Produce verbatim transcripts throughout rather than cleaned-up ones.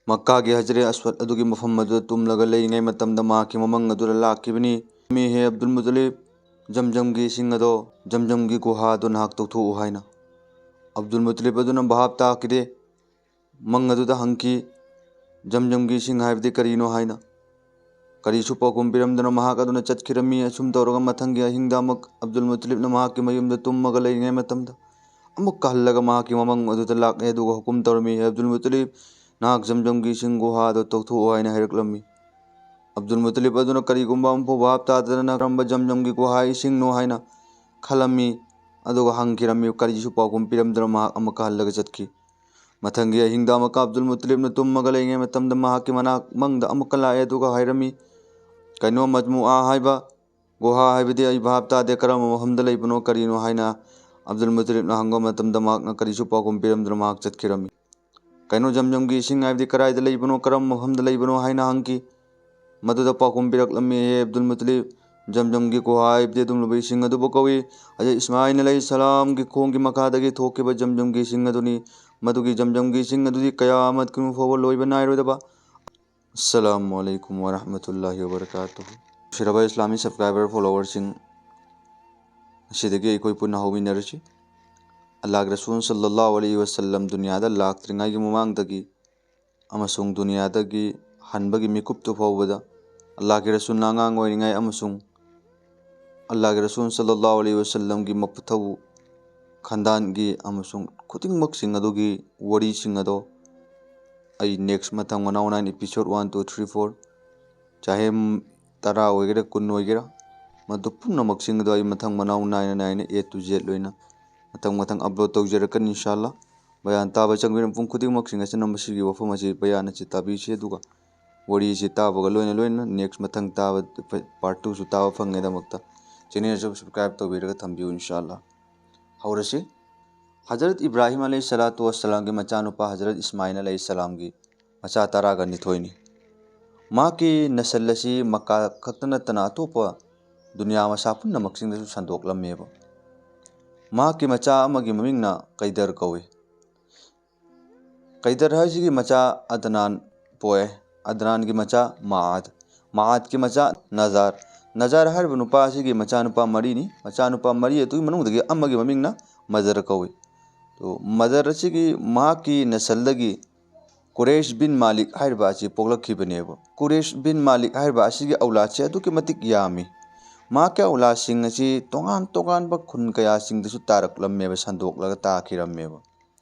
ꯃꯛꯀꯥꯒꯤ ꯍꯖꯔꯦ ꯑꯁꯋꯗ ꯑꯗꯨꯒꯤ ꯃꯐꯝ ꯑꯗꯨꯗ ꯇꯨꯝꯂꯒ ꯂꯩꯔꯤꯉꯩ ꯃꯇꯝꯗ ꯃꯍꯥꯛꯀꯤ ꯃꯃꯪ ꯑꯗꯨꯗ ꯂꯥꯛꯈꯤꯕꯅꯤ꯫ "ꯃꯤ ꯍꯦ ꯑꯕꯗꯨꯜ ꯃꯨꯇꯂꯤꯕ, ꯖꯝꯖꯝꯒꯤ ꯏꯁꯤꯡ ꯑꯗꯣ, ꯖꯝꯖꯝꯒꯤ ꯒꯨꯍꯥ ꯑꯗꯨ ꯅꯍꯥꯛ ꯇꯧꯊꯣꯛꯎ" ꯍꯥꯏꯅ꯫ ꯑꯕꯗꯨꯜ ꯃꯨꯇꯂꯤꯕ ꯑꯗꯨꯅ ꯚꯥꯞ ꯇꯥꯈꯤꯗꯦ꯫ ꯃꯪ ꯑꯗꯨꯗ ꯍꯪꯈꯤ, "ꯖꯝꯖꯝꯒꯤ ꯏꯁꯤꯡ ꯍꯥꯏꯕꯗꯤ ꯀꯔꯤꯅꯣ?" ꯍꯥꯏꯅ꯫ ꯀꯔꯤꯁꯨ ꯄꯥꯎꯈꯨꯝ ꯄꯤꯔꯝꯗꯅ ꯃꯍꯥꯛ ꯑꯗꯨꯅ ꯆꯠꯈꯤꯔꯝꯃꯤ꯫ ꯑꯁꯨꯝ ꯇꯧꯔꯒ ꯃꯊꯪꯒꯤ ꯑꯍꯤꯡꯗ ꯑꯃꯨꯛ ꯑꯕꯗꯨꯜ ꯃꯨꯇꯂꯤꯕꯅ ꯃꯍꯥꯛꯀꯤ ꯃꯌꯨꯝꯗ ꯇꯨꯝꯃꯒ ꯂꯩꯔꯤꯉꯩ ꯃꯇꯝꯗ ꯑꯃꯨꯛꯀ ꯍꯜꯂꯒ ꯃꯍꯥꯛꯀꯤ ꯃꯃꯪ ꯑꯗꯨꯗ ꯂꯥꯛꯂꯦ, ꯑꯗꯨꯒ ꯍꯨꯀꯨꯝ ꯇꯧꯔꯝꯃꯤ, "ꯍꯦ ꯑꯕꯗꯨꯜ ꯃꯨꯇꯂꯤꯕ, ꯅꯍꯥꯛ ꯖꯝꯖꯝꯒꯤ ꯏꯁꯤꯡ ꯒꯨꯍꯥꯗꯨ ꯇꯧꯊꯣꯛꯎ" ꯍꯥꯏꯅ ꯍꯥꯏꯔꯛꯂꯝꯃꯤ꯫ ꯑꯕꯗꯨꯜ ꯃꯨꯇꯂꯤꯕ ꯑꯗꯨꯅ ꯀꯔꯤꯒꯨꯝꯕ ꯑꯃꯐꯥꯎ ꯚꯥꯞ ꯇꯥꯗꯅ "ꯀꯔꯝꯕ ꯖꯝꯖꯝꯒꯤ ꯒꯨꯍꯥ ꯏꯁꯤꯡꯅꯣ?" ꯍꯥꯏꯅ ꯈꯜꯂꯝꯃꯤ, ꯑꯗꯨꯒ ꯍꯪꯈꯤꯔꯝꯃꯤ꯫ ꯀꯔꯤꯁꯨ ꯄꯥꯎꯈꯨꯝ ꯄꯤꯔꯝꯗꯅ ꯃꯍꯥꯛ ꯑꯃꯨꯛꯀ ꯍꯜꯂꯒ ꯆꯠꯈꯤ꯫ ꯃꯊꯪꯒꯤ ꯑꯍꯤꯡꯗ ꯑꯃꯨꯛꯀ ꯑꯕꯗꯨꯜ ꯃꯨꯇꯂꯤꯕꯅ ꯇꯨꯝꯃꯒ ꯂꯩꯔꯤꯉꯩ ꯃꯇꯝꯗ ꯃꯍꯥꯛꯀꯤ ꯃꯅꯥꯛ ꯃꯪꯗ ꯑꯃꯨꯛꯀ ꯂꯥꯛꯑꯦ, ꯑꯗꯨꯒ ꯍꯥꯏꯔꯝꯃꯤ, "ꯀꯩꯅꯣ ꯃꯖꯃꯨꯑꯥ ꯍꯥꯏꯕ ꯒꯨꯍꯥ ꯍꯥꯏꯕꯗꯤ ꯑꯩ ꯚꯥꯞ ꯇꯥꯗꯦ, ꯀꯔꯝꯕ ꯃꯐꯝꯗ ꯂꯩꯕꯅꯣ, ꯀꯔꯤꯅꯣ?" ꯍꯥꯏꯅ ꯑꯕꯗꯨꯜ ꯃꯨꯇꯂꯤꯕꯅ ꯍꯪꯕ ꯃꯇꯝꯗ ꯃꯍꯥꯛꯅ ꯀꯔꯤꯁꯨ ꯄꯥꯎꯈꯨꯝ ꯄꯤꯔꯝꯗꯅ ꯃꯍꯥꯛ ꯆꯠꯈꯤꯔꯝꯃꯤ꯫ "ꯀꯩꯅꯣ ꯖꯝꯖꯝꯒꯤ ꯏꯁꯤꯡ ꯍꯥꯏꯕꯗꯤ ꯀꯗꯥꯏꯗ ꯂꯩꯕꯅꯣ, ꯀꯔꯝꯕ ꯃꯐꯝꯗ ꯂꯩꯕꯅꯣ?" ꯍꯥꯏꯅ ꯍꯪꯈꯤ꯫ ꯃꯗꯨꯗ ꯄꯥꯎꯈꯨꯝ ꯄꯤꯔꯛꯂꯝꯃꯤ, "ꯍꯦ ꯑꯕꯗꯨꯜ ꯃꯨꯇꯂꯤꯕ, ꯖꯝꯖꯝꯒꯤ ꯒꯨꯍꯥ ꯍꯥꯏꯕꯗꯤ ꯑꯗꯨꯝꯂꯕ ꯏꯁꯤꯡ ꯑꯗꯨꯕꯨ ꯀꯧꯏ꯫ ꯍꯖꯔꯠ ꯏꯁꯃꯥꯏꯜ ꯑꯂꯩꯍꯤ ꯁꯂꯥꯝꯒꯤ ꯈꯣꯡꯒꯤ ꯃꯈꯥꯗꯒꯤ ꯊꯣꯛꯈꯤꯕ ꯖꯝꯖꯝꯒꯤ ꯏꯁꯤꯡ ꯑꯗꯨꯅꯤ꯫ ꯃꯗꯨꯒꯤ ꯖꯝꯖꯝꯒꯤ ꯏꯁꯤꯡ ꯑꯗꯨꯗꯤ ꯀꯌꯥꯃꯠꯀꯤ ꯐꯥꯎꯕ ꯂꯣꯏꯕ ꯅꯥꯏꯔꯣꯏꯗꯕ"꯫ ꯑꯁꯁꯂꯥꯃꯨ ꯑꯂꯩꯀꯨꯝ ꯋꯔꯍꯃꯇꯨꯜꯂꯥꯍꯤ ꯋꯕꯔꯀꯥꯇꯨꯍꯨ꯫ ꯅꯨꯡꯁꯤꯔꯕ ꯏꯁꯂꯥꯃꯤꯛ ꯁꯕꯁꯀ꯭ꯔꯥꯏꯕꯔ ꯐꯣꯂꯣꯋꯔꯁꯤꯡ, ꯉꯁꯤꯗꯒꯤ ꯑꯩꯈꯣꯏ ꯄꯨꯟꯅ ꯍꯧꯃꯤꯟꯅꯔꯁꯤ꯫ ꯑꯜꯂꯥꯍꯒꯤ ꯔꯁꯨꯜ ꯁꯜꯂꯜꯂꯥꯍꯨ ꯑꯂꯩꯍꯤ ꯋꯁꯜꯂꯝ ꯗꯨꯅꯤꯌꯥꯗ ꯂꯥꯛꯇ꯭ꯔꯤꯉꯩꯒꯤ ꯃꯃꯥꯡꯗꯒꯤ ꯑꯃꯁꯨꯡ ꯗꯨꯅꯤꯌꯥꯗꯒꯤ ꯍꯟꯕꯒꯤ ꯃꯤꯀꯨꯞꯇꯨ ꯐꯥꯎꯕꯗ ꯑꯜꯂꯥꯍꯒꯤ ꯔꯁꯨꯜꯅ ꯑꯉꯥꯡ ꯑꯣꯏꯔꯤꯉꯩ ꯑꯃꯁꯨꯡ ꯑꯜꯂꯥꯍꯒꯤ ꯔꯁꯨꯜ ꯁꯜꯂꯜꯂꯥꯍꯨ ꯑꯂꯩꯍꯤ ꯋꯁꯜꯂꯝꯒꯤ ꯃꯄꯨꯊꯧ ꯈꯥꯟꯗꯥꯟꯒꯤ ꯑꯃꯁꯨꯡ ꯈꯨꯗꯤꯡꯃꯛꯁꯤꯡ ꯑꯗꯨꯒꯤ ꯋꯥꯔꯤꯁꯤꯡ ꯑꯗꯣ ꯑꯩ ꯅꯦꯛꯁ ꯃꯊꯪ ꯃꯅꯥꯎ ꯅꯥꯏꯅ episode one, two, three, four, ꯆꯥꯍꯦ ꯇꯔꯥ ꯑꯣꯏꯒꯦꯔꯥ, ꯀꯨꯟ ꯑꯣꯏꯒꯦꯔꯥ, ꯃꯗꯨ ꯄꯨꯝꯅꯃꯛꯁꯤꯡ ꯑꯗꯣ ꯑꯩ ꯃꯊꯪ ꯃꯅꯥꯎ ꯅꯥꯏꯅ ꯅꯥꯏꯅ A to Z ꯂꯣꯏꯅ ꯃꯊꯪ ꯃꯊꯪ ꯑꯞꯂꯣꯗ ꯇꯧꯖꯔꯛꯀꯅꯤ ꯏꯟꯁꯥ ꯑꯜꯂꯥ꯫ ꯕꯌꯥꯟ ꯇꯥꯕ ꯆꯪꯕꯤꯔꯕ ꯃꯤꯄꯨꯝ ꯈꯨꯗꯤꯡꯃꯛꯁꯤꯡ ꯑꯁꯤꯅ ꯃꯁꯤꯒꯤ ꯋꯥꯐꯝ ꯑꯁꯤ ꯕꯌꯥꯟ ꯑꯁꯤ ꯇꯥꯕꯤꯁꯤ, ꯑꯗꯨꯒ ꯋꯥꯔꯤ ꯑꯁꯤ ꯇꯥꯕꯒ ꯂꯣꯏꯅ ꯂꯣꯏꯅꯅ ꯅꯦꯛꯁ ꯃꯊꯪ ꯇꯥꯕ ꯄꯥꯔꯠ ꯇꯨꯁꯨ ꯇꯥꯕ ꯐꯪꯅꯕꯒꯤꯗꯃꯛꯇ ꯆꯦꯅꯦꯜ ꯑꯁꯤ ꯁꯕꯁꯀ꯭ꯔꯥꯏꯕ ꯇꯧꯕꯤꯔꯒ ꯊꯝꯕꯤꯌꯨ ꯏꯟꯁꯥ ꯑꯜꯂꯥ꯫ ꯍꯧꯔꯁꯤ꯫ ꯍꯖꯔꯠ ꯏꯕ꯭ꯔꯥꯍꯤꯝ ꯑꯂꯩꯍꯤ ꯁꯂꯥꯇꯨ ꯋꯁꯁꯂꯥꯝꯒꯤ ꯃꯆꯥꯅꯨꯄꯥ ꯍꯖꯔꯠ ꯏꯁꯃꯥꯏꯜ ꯑꯂꯩꯍꯤ ꯁꯂꯥꯝꯒꯤ ꯃꯆꯥ ꯇꯔꯥꯒ ꯅꯤꯊꯣꯏꯅꯤ꯫ ꯃꯍꯥꯛꯀꯤ ꯅꯁꯜ ꯑꯁꯤ ꯃꯛꯀꯥ ꯈꯛꯇ ꯅꯠꯇꯅ ꯑꯇꯣꯞꯄ ꯗꯨꯅꯤꯌꯥ ꯃꯁꯥ ꯄꯨꯝꯅꯃꯛꯁꯤꯡꯗꯁꯨ ꯁꯟꯗꯣꯛꯂꯝꯃꯦꯕ꯫ ꯃꯍꯥꯛꯀꯤ ꯃꯆꯥ ꯑꯃꯒꯤ ꯃꯃꯤꯡꯅ ꯀꯩꯗꯔ ꯀꯧꯏ꯫ ꯀꯩꯗꯔ ꯍꯥꯏꯁꯤꯒꯤ ꯃꯆꯥ ꯑꯗꯅꯥꯟ ꯄꯣꯛꯑꯦ꯫ ꯑꯗꯅꯥꯟꯒꯤ ꯃꯆꯥ ꯃꯥꯑꯗ, ꯃꯥꯑꯗꯀꯤ ꯃꯆꯥ ꯅꯖꯥꯔ꯫ ꯅꯖꯥꯔ ꯍꯥꯏꯔꯤꯕ ꯅꯨꯄꯥ ꯑꯁꯤꯒꯤ ꯃꯆꯥꯅꯨꯄꯥ ꯃꯔꯤꯅꯤ꯫ ꯃꯆꯥꯅꯨꯄꯥ ꯃꯔꯤ ꯑꯗꯨꯒꯤ ꯃꯅꯨꯡꯗꯒꯤ ꯑꯃꯒꯤ ꯃꯃꯤꯡꯅ ꯃꯗꯔ ꯀꯧꯏ꯫ ꯇꯣ, ꯃꯗꯔ ꯑꯁꯤꯒꯤ ꯃꯍꯥꯛꯀꯤ ꯅꯁꯜꯗꯒꯤ ꯀꯨꯔꯦꯁ ꯕꯤꯟ ꯃꯥꯂꯤꯛ ꯍꯥꯏꯔꯤꯕ ꯑꯁꯤ ꯄꯣꯛꯂꯛꯈꯤꯕꯅꯦꯕ꯫ ꯀꯨꯔꯦꯁ ꯕꯤꯟ ꯃꯥꯂꯤꯛ ꯍꯥꯏꯔꯤꯕ ꯑꯁꯤꯒꯤ ꯑꯧꯂꯥꯗꯁꯦ ꯑꯗꯨꯛꯀꯤ ꯃꯇꯤꯛ ꯌꯥꯝꯃꯤ꯫ ꯃꯍꯥꯛꯀꯤ ꯑꯧꯂꯥꯗꯁꯤꯡ ꯑꯁꯤ ꯇꯣꯉꯥꯟ ꯇꯣꯉꯥꯟꯕ ꯈꯨꯟ ꯀꯌꯥꯁꯤꯡꯗꯁꯨ ꯇꯥꯔꯛꯂꯝꯃꯦꯕ, ꯁꯟꯗꯣꯛꯂꯒ ꯇꯥꯈꯤꯔꯝꯃꯦꯕ꯫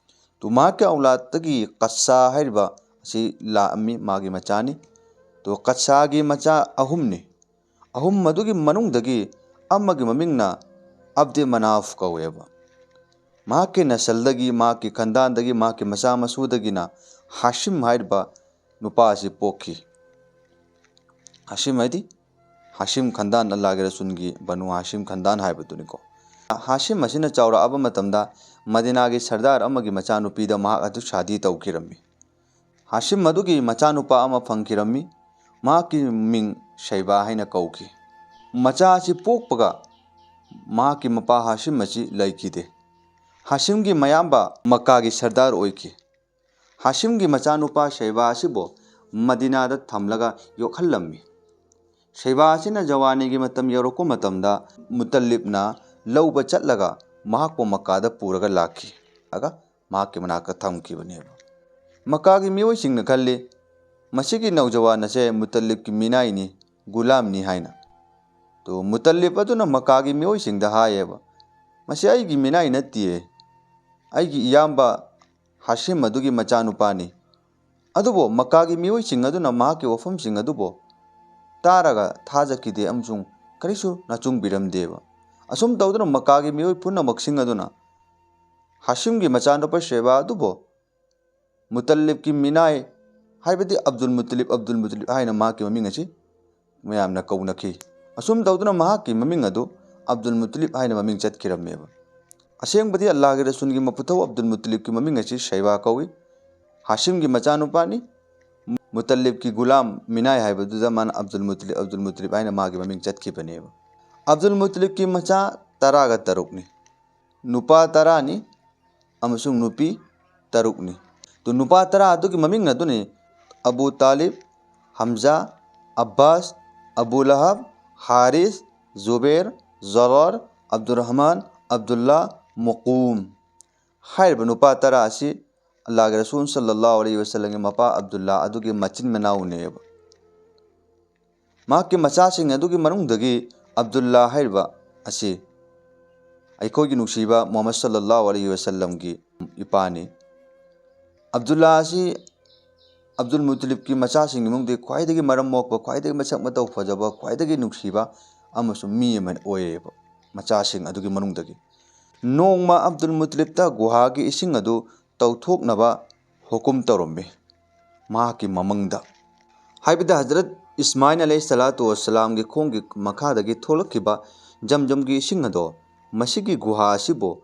ꯇꯨ ꯃꯍꯥꯛꯀꯤ ꯑꯧꯂꯥꯗꯇꯒꯤ ꯀꯠꯁꯥ ꯍꯥꯏꯔꯤꯕ ꯑꯁꯤ ꯂꯥꯛꯑꯝꯃꯤ, ꯃꯥꯒꯤ ꯃꯆꯥꯅꯤ꯫ ꯇꯨ ꯀꯠꯁꯥꯒꯤ ꯃꯆꯥ ꯑꯍꯨꯝꯅꯤ꯫ ꯑꯍꯨꯝ ꯑꯗꯨꯒꯤ ꯃꯅꯨꯡꯗꯒꯤ ꯑꯃꯒꯤ ꯃꯃꯤꯡꯅ ꯑꯕꯗꯦ ꯃꯅꯥꯐ ꯀꯧꯋꯦꯕ꯫ ꯃꯍꯥꯛꯀꯤ ꯅꯁꯜꯗꯒꯤ, ꯃꯍꯥꯛꯀꯤ ꯈꯟꯗꯥꯟꯗꯒꯤ, ꯃꯍꯥꯛꯀꯤ ꯃꯆꯥ ꯃꯁꯨꯗꯒꯤꯅ ꯍꯥꯁꯤꯝ ꯍꯥꯏꯔꯤꯕ ꯅꯨꯄꯥ ꯑꯁꯤ ꯄꯣꯛꯈꯤ꯫ ꯍꯥꯁꯤꯝ ꯍꯥꯏꯗꯤ ꯍꯥꯁꯤꯝ ꯈꯟꯗꯥꯟ, ꯑꯜꯂꯥꯍꯒꯤ ꯔꯁꯨꯜꯒꯤ ꯕꯅꯨ ꯍꯥꯁꯤꯝ ꯈꯟꯗꯥꯟ ꯍꯥꯏꯕꯗꯨꯅꯤꯀꯣ꯫ ꯍꯥꯁꯤꯝ ꯑꯁꯤꯅ ꯆꯥꯎꯔꯛꯑꯕ ꯃꯇꯝꯗ ꯃꯗꯤꯅꯥꯒꯤ ꯁꯔꯗꯥꯔ ꯑꯃꯒꯤ ꯃꯆꯥꯅꯨꯄꯤꯗ ꯃꯍꯥꯛ ꯑꯗꯨ ꯁꯥꯗꯤ ꯇꯧꯈꯤꯔꯝꯃꯤ꯫ ꯍꯥꯁꯤꯝ ꯑꯗꯨꯒꯤ ꯃꯆꯥꯅꯨꯄꯥ ꯑꯃ ꯐꯪꯈꯤꯔꯝꯃꯤ꯫ ꯃꯍꯥꯛꯀꯤ ꯃꯤꯡ ꯁꯩꯕꯥ ꯍꯥꯏꯅ ꯀꯧꯈꯤ꯫ ꯃꯆꯥ ꯑꯁꯤ ꯄꯣꯛꯄꯒ ꯃꯍꯥꯛꯀꯤ ꯃꯄꯥ ꯍꯥꯁꯤꯝ ꯑꯁꯤ ꯂꯩꯈꯤꯗꯦ꯫ ꯍꯥꯁꯤꯝꯒꯤ ꯃꯌꯥꯝꯕ ꯃꯛꯀꯥꯒꯤ ꯁꯔꯗꯥꯔ ꯑꯣꯏꯈꯤ꯫ ꯍꯥꯁꯤꯝꯒꯤ ꯃꯆꯥꯅꯨꯄꯥ ꯁꯩꯕꯥ ꯑꯁꯤꯕꯨ ꯃꯗꯤꯅꯥꯗ ꯊꯝꯂꯒ ꯌꯣꯛꯍꯜꯂꯝꯃꯤ꯫ ꯁꯩꯕꯥ ꯑꯁꯤꯅ ꯖꯋꯥꯅꯤꯒꯤ ꯃꯇꯝ ꯌꯧꯔꯛꯄ ꯃꯇꯝꯗ ꯃꯨꯇꯜꯂꯤꯕꯅ ꯂꯧꯕ ꯆꯠꯂꯒ ꯃꯍꯥꯛꯄꯨ ꯃꯛꯀꯥꯗ ꯄꯨꯔꯒ ꯂꯥꯛꯈꯤ꯫ ꯑꯗꯨꯒ ꯃꯍꯥꯛꯀꯤ ꯃꯅꯥꯛꯇ ꯊꯝꯈꯤꯕꯅꯦꯕ꯫ ꯃꯛꯀꯥꯒꯤ ꯃꯤꯑꯣꯏꯁꯤꯡꯅ ꯈꯜꯂꯤ, "ꯃꯁꯤꯒꯤ ꯅꯧꯖꯋꯥꯟ ꯑꯁꯦ ꯃꯨꯇꯜꯂꯤꯕꯀꯤ ꯃꯤꯅꯥꯏꯅꯤ, ꯒꯨꯂꯥꯝꯅꯤ" ꯍꯥꯏꯅ꯫ ꯇꯣ, ꯃꯨꯇꯜꯂꯤꯕ ꯑꯗꯨꯅ ꯃꯛꯀꯥꯒꯤ ꯃꯤꯑꯣꯏꯁꯤꯡꯗ ꯍꯥꯏꯌꯦꯕ, "ꯃꯁꯤ ꯑꯩꯒꯤ ꯃꯤꯅꯥꯏ ꯅꯠꯇꯤꯌꯦ, ꯑꯩꯒꯤ ꯏꯌꯥꯝꯕ ꯍꯥꯁꯤꯝ ꯑꯗꯨꯒꯤ ꯃꯆꯥꯅꯨꯄꯥꯅꯤ"꯫ ꯑꯗꯨꯕꯨ ꯃꯛꯀꯥꯒꯤ ꯃꯤꯑꯣꯏꯁꯤꯡ ꯑꯗꯨꯅ ꯃꯍꯥꯛꯀꯤ ꯋꯥꯐꯝꯁꯤꯡ ꯑꯗꯨꯕꯨ ꯇꯥꯔꯒ ꯊꯥꯖꯈꯤꯗꯦ ꯑꯃꯁꯨꯡ ꯀꯔꯤꯁꯨ ꯅꯆꯨꯡꯕꯤꯔꯝꯗꯦꯕ꯫ ꯑꯁꯨꯝ ꯇꯧꯗꯨꯅ ꯃꯛꯀꯥꯒꯤ ꯃꯤꯑꯣꯏ ꯄꯨꯝꯅꯃꯛꯁꯤꯡ ꯑꯗꯨꯅ ꯍꯥꯁꯤꯝꯒꯤ ꯃꯆꯥꯅꯨꯄꯥ ꯁꯦꯕꯥ ꯑꯗꯨꯕꯨ ꯃꯨꯇꯜꯂꯤꯕꯀꯤ ꯃꯤꯅꯥꯏ, ꯍꯥꯏꯕꯗꯤ ꯑꯕꯗꯨꯜ ꯃꯨꯇꯂꯤꯕ, ꯑꯕꯗꯨꯜ ꯃꯨꯇꯂꯤꯕ ꯍꯥꯏꯅ ꯃꯍꯥꯛꯀꯤ ꯃꯃꯤꯡ ꯑꯁꯤ ꯃꯌꯥꯝꯅ ꯀꯧꯅꯈꯤ꯫ ꯑꯁꯨꯝ ꯇꯧꯗꯨꯅ ꯃꯍꯥꯛꯀꯤ ꯃꯃꯤꯡ ꯑꯗꯨ ꯑꯕꯗꯨꯜ ꯃꯨꯇꯂꯤꯕ ꯍꯥꯏꯅ ꯃꯃꯤꯡ ꯆꯠꯈꯤꯔꯝꯃꯦꯕ꯫ ꯑꯁꯦꯡꯕꯗꯤ ꯑꯜꯂꯥꯍꯒꯤ ꯔꯁꯨꯜꯒꯤ ꯃꯄꯨꯊꯧ ꯑꯕꯗꯨꯜ ꯃꯨꯇꯂꯤꯕꯀꯤ ꯃꯃꯤꯡ ꯑꯁꯤ ꯁꯩꯕꯥ ꯀꯧꯏ꯫ ꯍꯥꯁꯤꯝꯒꯤ ꯃꯆꯥꯅꯨꯄꯥꯅꯤ꯫ ꯃꯨꯇꯜꯂꯤꯕꯀꯤ ꯒꯨꯂꯥꯝ, ꯃꯤꯅꯥꯏ ꯍꯥꯏꯕꯗꯨꯗ ꯃꯥꯅ ꯑꯕꯗꯨꯜ ꯃꯨꯇꯂꯤꯕ, ꯑꯕꯗꯨꯜ ꯃꯨꯇꯂꯤꯕ ꯍꯥꯏꯅ ꯃꯥꯒꯤ ꯃꯃꯤꯡ ꯆꯠꯈꯤꯕꯅꯦꯕ꯫ ꯑꯕꯗꯨꯜ ꯃꯨꯇꯂꯤꯕꯀꯤ ꯃꯆꯥ ꯇꯔꯥꯒ ꯇꯔꯨꯛꯅꯤ꯫ ꯅꯨꯄꯥ ꯇꯔꯥꯅꯤ ꯑꯃꯁꯨꯡ ꯅꯨꯄꯤ ꯇꯔꯨꯛꯅꯤ꯫ ꯑꯗꯨ ꯅꯨꯄꯥ ꯇꯔꯥ ꯑꯗꯨꯒꯤ ꯃꯃꯤꯡ ꯑꯗꯨꯅꯤ: ꯑꯕꯨ ꯇꯥꯂꯤꯕ, ꯍꯝꯖꯥ, ꯑꯕꯥꯁ, ꯑꯕꯨ ꯂꯍꯕ, ꯍꯥꯔꯤꯁ, ꯖꯨꯕꯦꯔ, ꯖꯔꯥꯔ, ꯑꯕꯗꯨꯔꯔꯍꯃꯥꯟ, ꯑꯕꯗꯨꯜꯂꯥ, ꯃꯨꯀꯨꯝ꯫ ꯍꯥꯏꯔꯤꯕ ꯅꯨꯄꯥ ꯇꯔꯥ ꯑꯁꯤ ꯑꯜꯂꯥꯍꯒꯤ ꯔꯁꯨꯜ ꯁꯜꯂꯜꯂꯥꯍꯨ ꯑꯂꯩꯍꯤ ꯋꯥꯁꯜꯂꯝꯒꯤ ꯃꯄꯥ ꯑꯕꯗꯨꯜꯂꯥ ꯑꯗꯨꯒꯤ ꯃꯆꯤꯟ ꯃꯅꯥꯎꯅꯦꯕ꯫ ꯃꯍꯥꯛꯀꯤ ꯃꯆꯥꯁꯤꯡ ꯑꯗꯨꯒꯤ ꯃꯅꯨꯡꯗꯒꯤ ꯑꯕꯗꯨꯜꯂꯥ ꯍꯥꯏꯔꯤꯕ ꯑꯁꯤ ꯑꯩꯈꯣꯏꯒꯤ ꯅꯨꯡꯁꯤꯕ ꯃꯨꯍꯝꯃꯗ ꯁꯜꯂꯜꯂꯥꯍꯨ ꯑꯂꯩꯍꯤ ꯋꯥꯁꯜꯂꯝꯒꯤ ꯏꯄꯥꯅꯤ꯫ ꯑꯕꯗꯨꯜꯂꯥ ꯑꯁꯤ ꯑꯕꯗꯨꯜ ꯃꯨꯇꯂꯤꯕꯀꯤ ꯃꯆꯥꯁꯤꯡꯒꯤ ꯃꯅꯨꯡꯗꯒꯤ ꯈ꯭ꯋꯥꯏꯗꯒꯤ ꯃꯔꯝ ꯃꯣꯛꯄ, ꯈ꯭ꯋꯥꯏꯗꯒꯤ ꯃꯁꯛ ꯃꯇꯧ ꯐꯖꯕ, ꯈ꯭ꯋꯥꯏꯗꯒꯤ ꯅꯨꯡꯁꯤꯕ ꯑꯃꯁꯨꯡ ꯃꯤ ꯑꯃ ꯑꯣꯏꯌꯦꯕ, ꯃꯆꯥꯁꯤꯡ ꯑꯗꯨꯒꯤ ꯃꯅꯨꯡꯗꯒꯤ꯫ ꯅꯣꯡꯃ ꯑꯕꯗꯨꯜ ꯃꯨꯇꯂꯤꯕꯇ ꯒꯨꯍꯥꯒꯤ ꯏꯁꯤꯡ ꯑꯗꯨ ꯇꯧꯊꯣꯛꯅꯕ ꯍꯨꯀꯨꯝ ꯇꯧꯔꯝꯃꯤ ꯃꯍꯥꯛꯀꯤ ꯃꯃꯪꯗ꯫ ꯍꯥꯏꯕꯗꯤ ꯍꯖꯔꯠ ꯏꯁꯃꯥꯏꯜ ꯑꯂꯩꯍꯤ ꯁꯂꯥꯇꯨ ꯋꯁꯁꯂꯥꯝꯒꯤ ꯈꯣꯡꯒꯤ ꯃꯈꯥꯗꯒꯤ ꯊꯣꯛꯂꯛꯈꯤꯕ ꯖꯝꯖꯝꯒꯤ ꯏꯁꯤꯡ ꯑꯗꯣ ꯃꯁꯤꯒꯤ ꯒꯨꯍꯥ ꯑꯁꯤꯕꯨ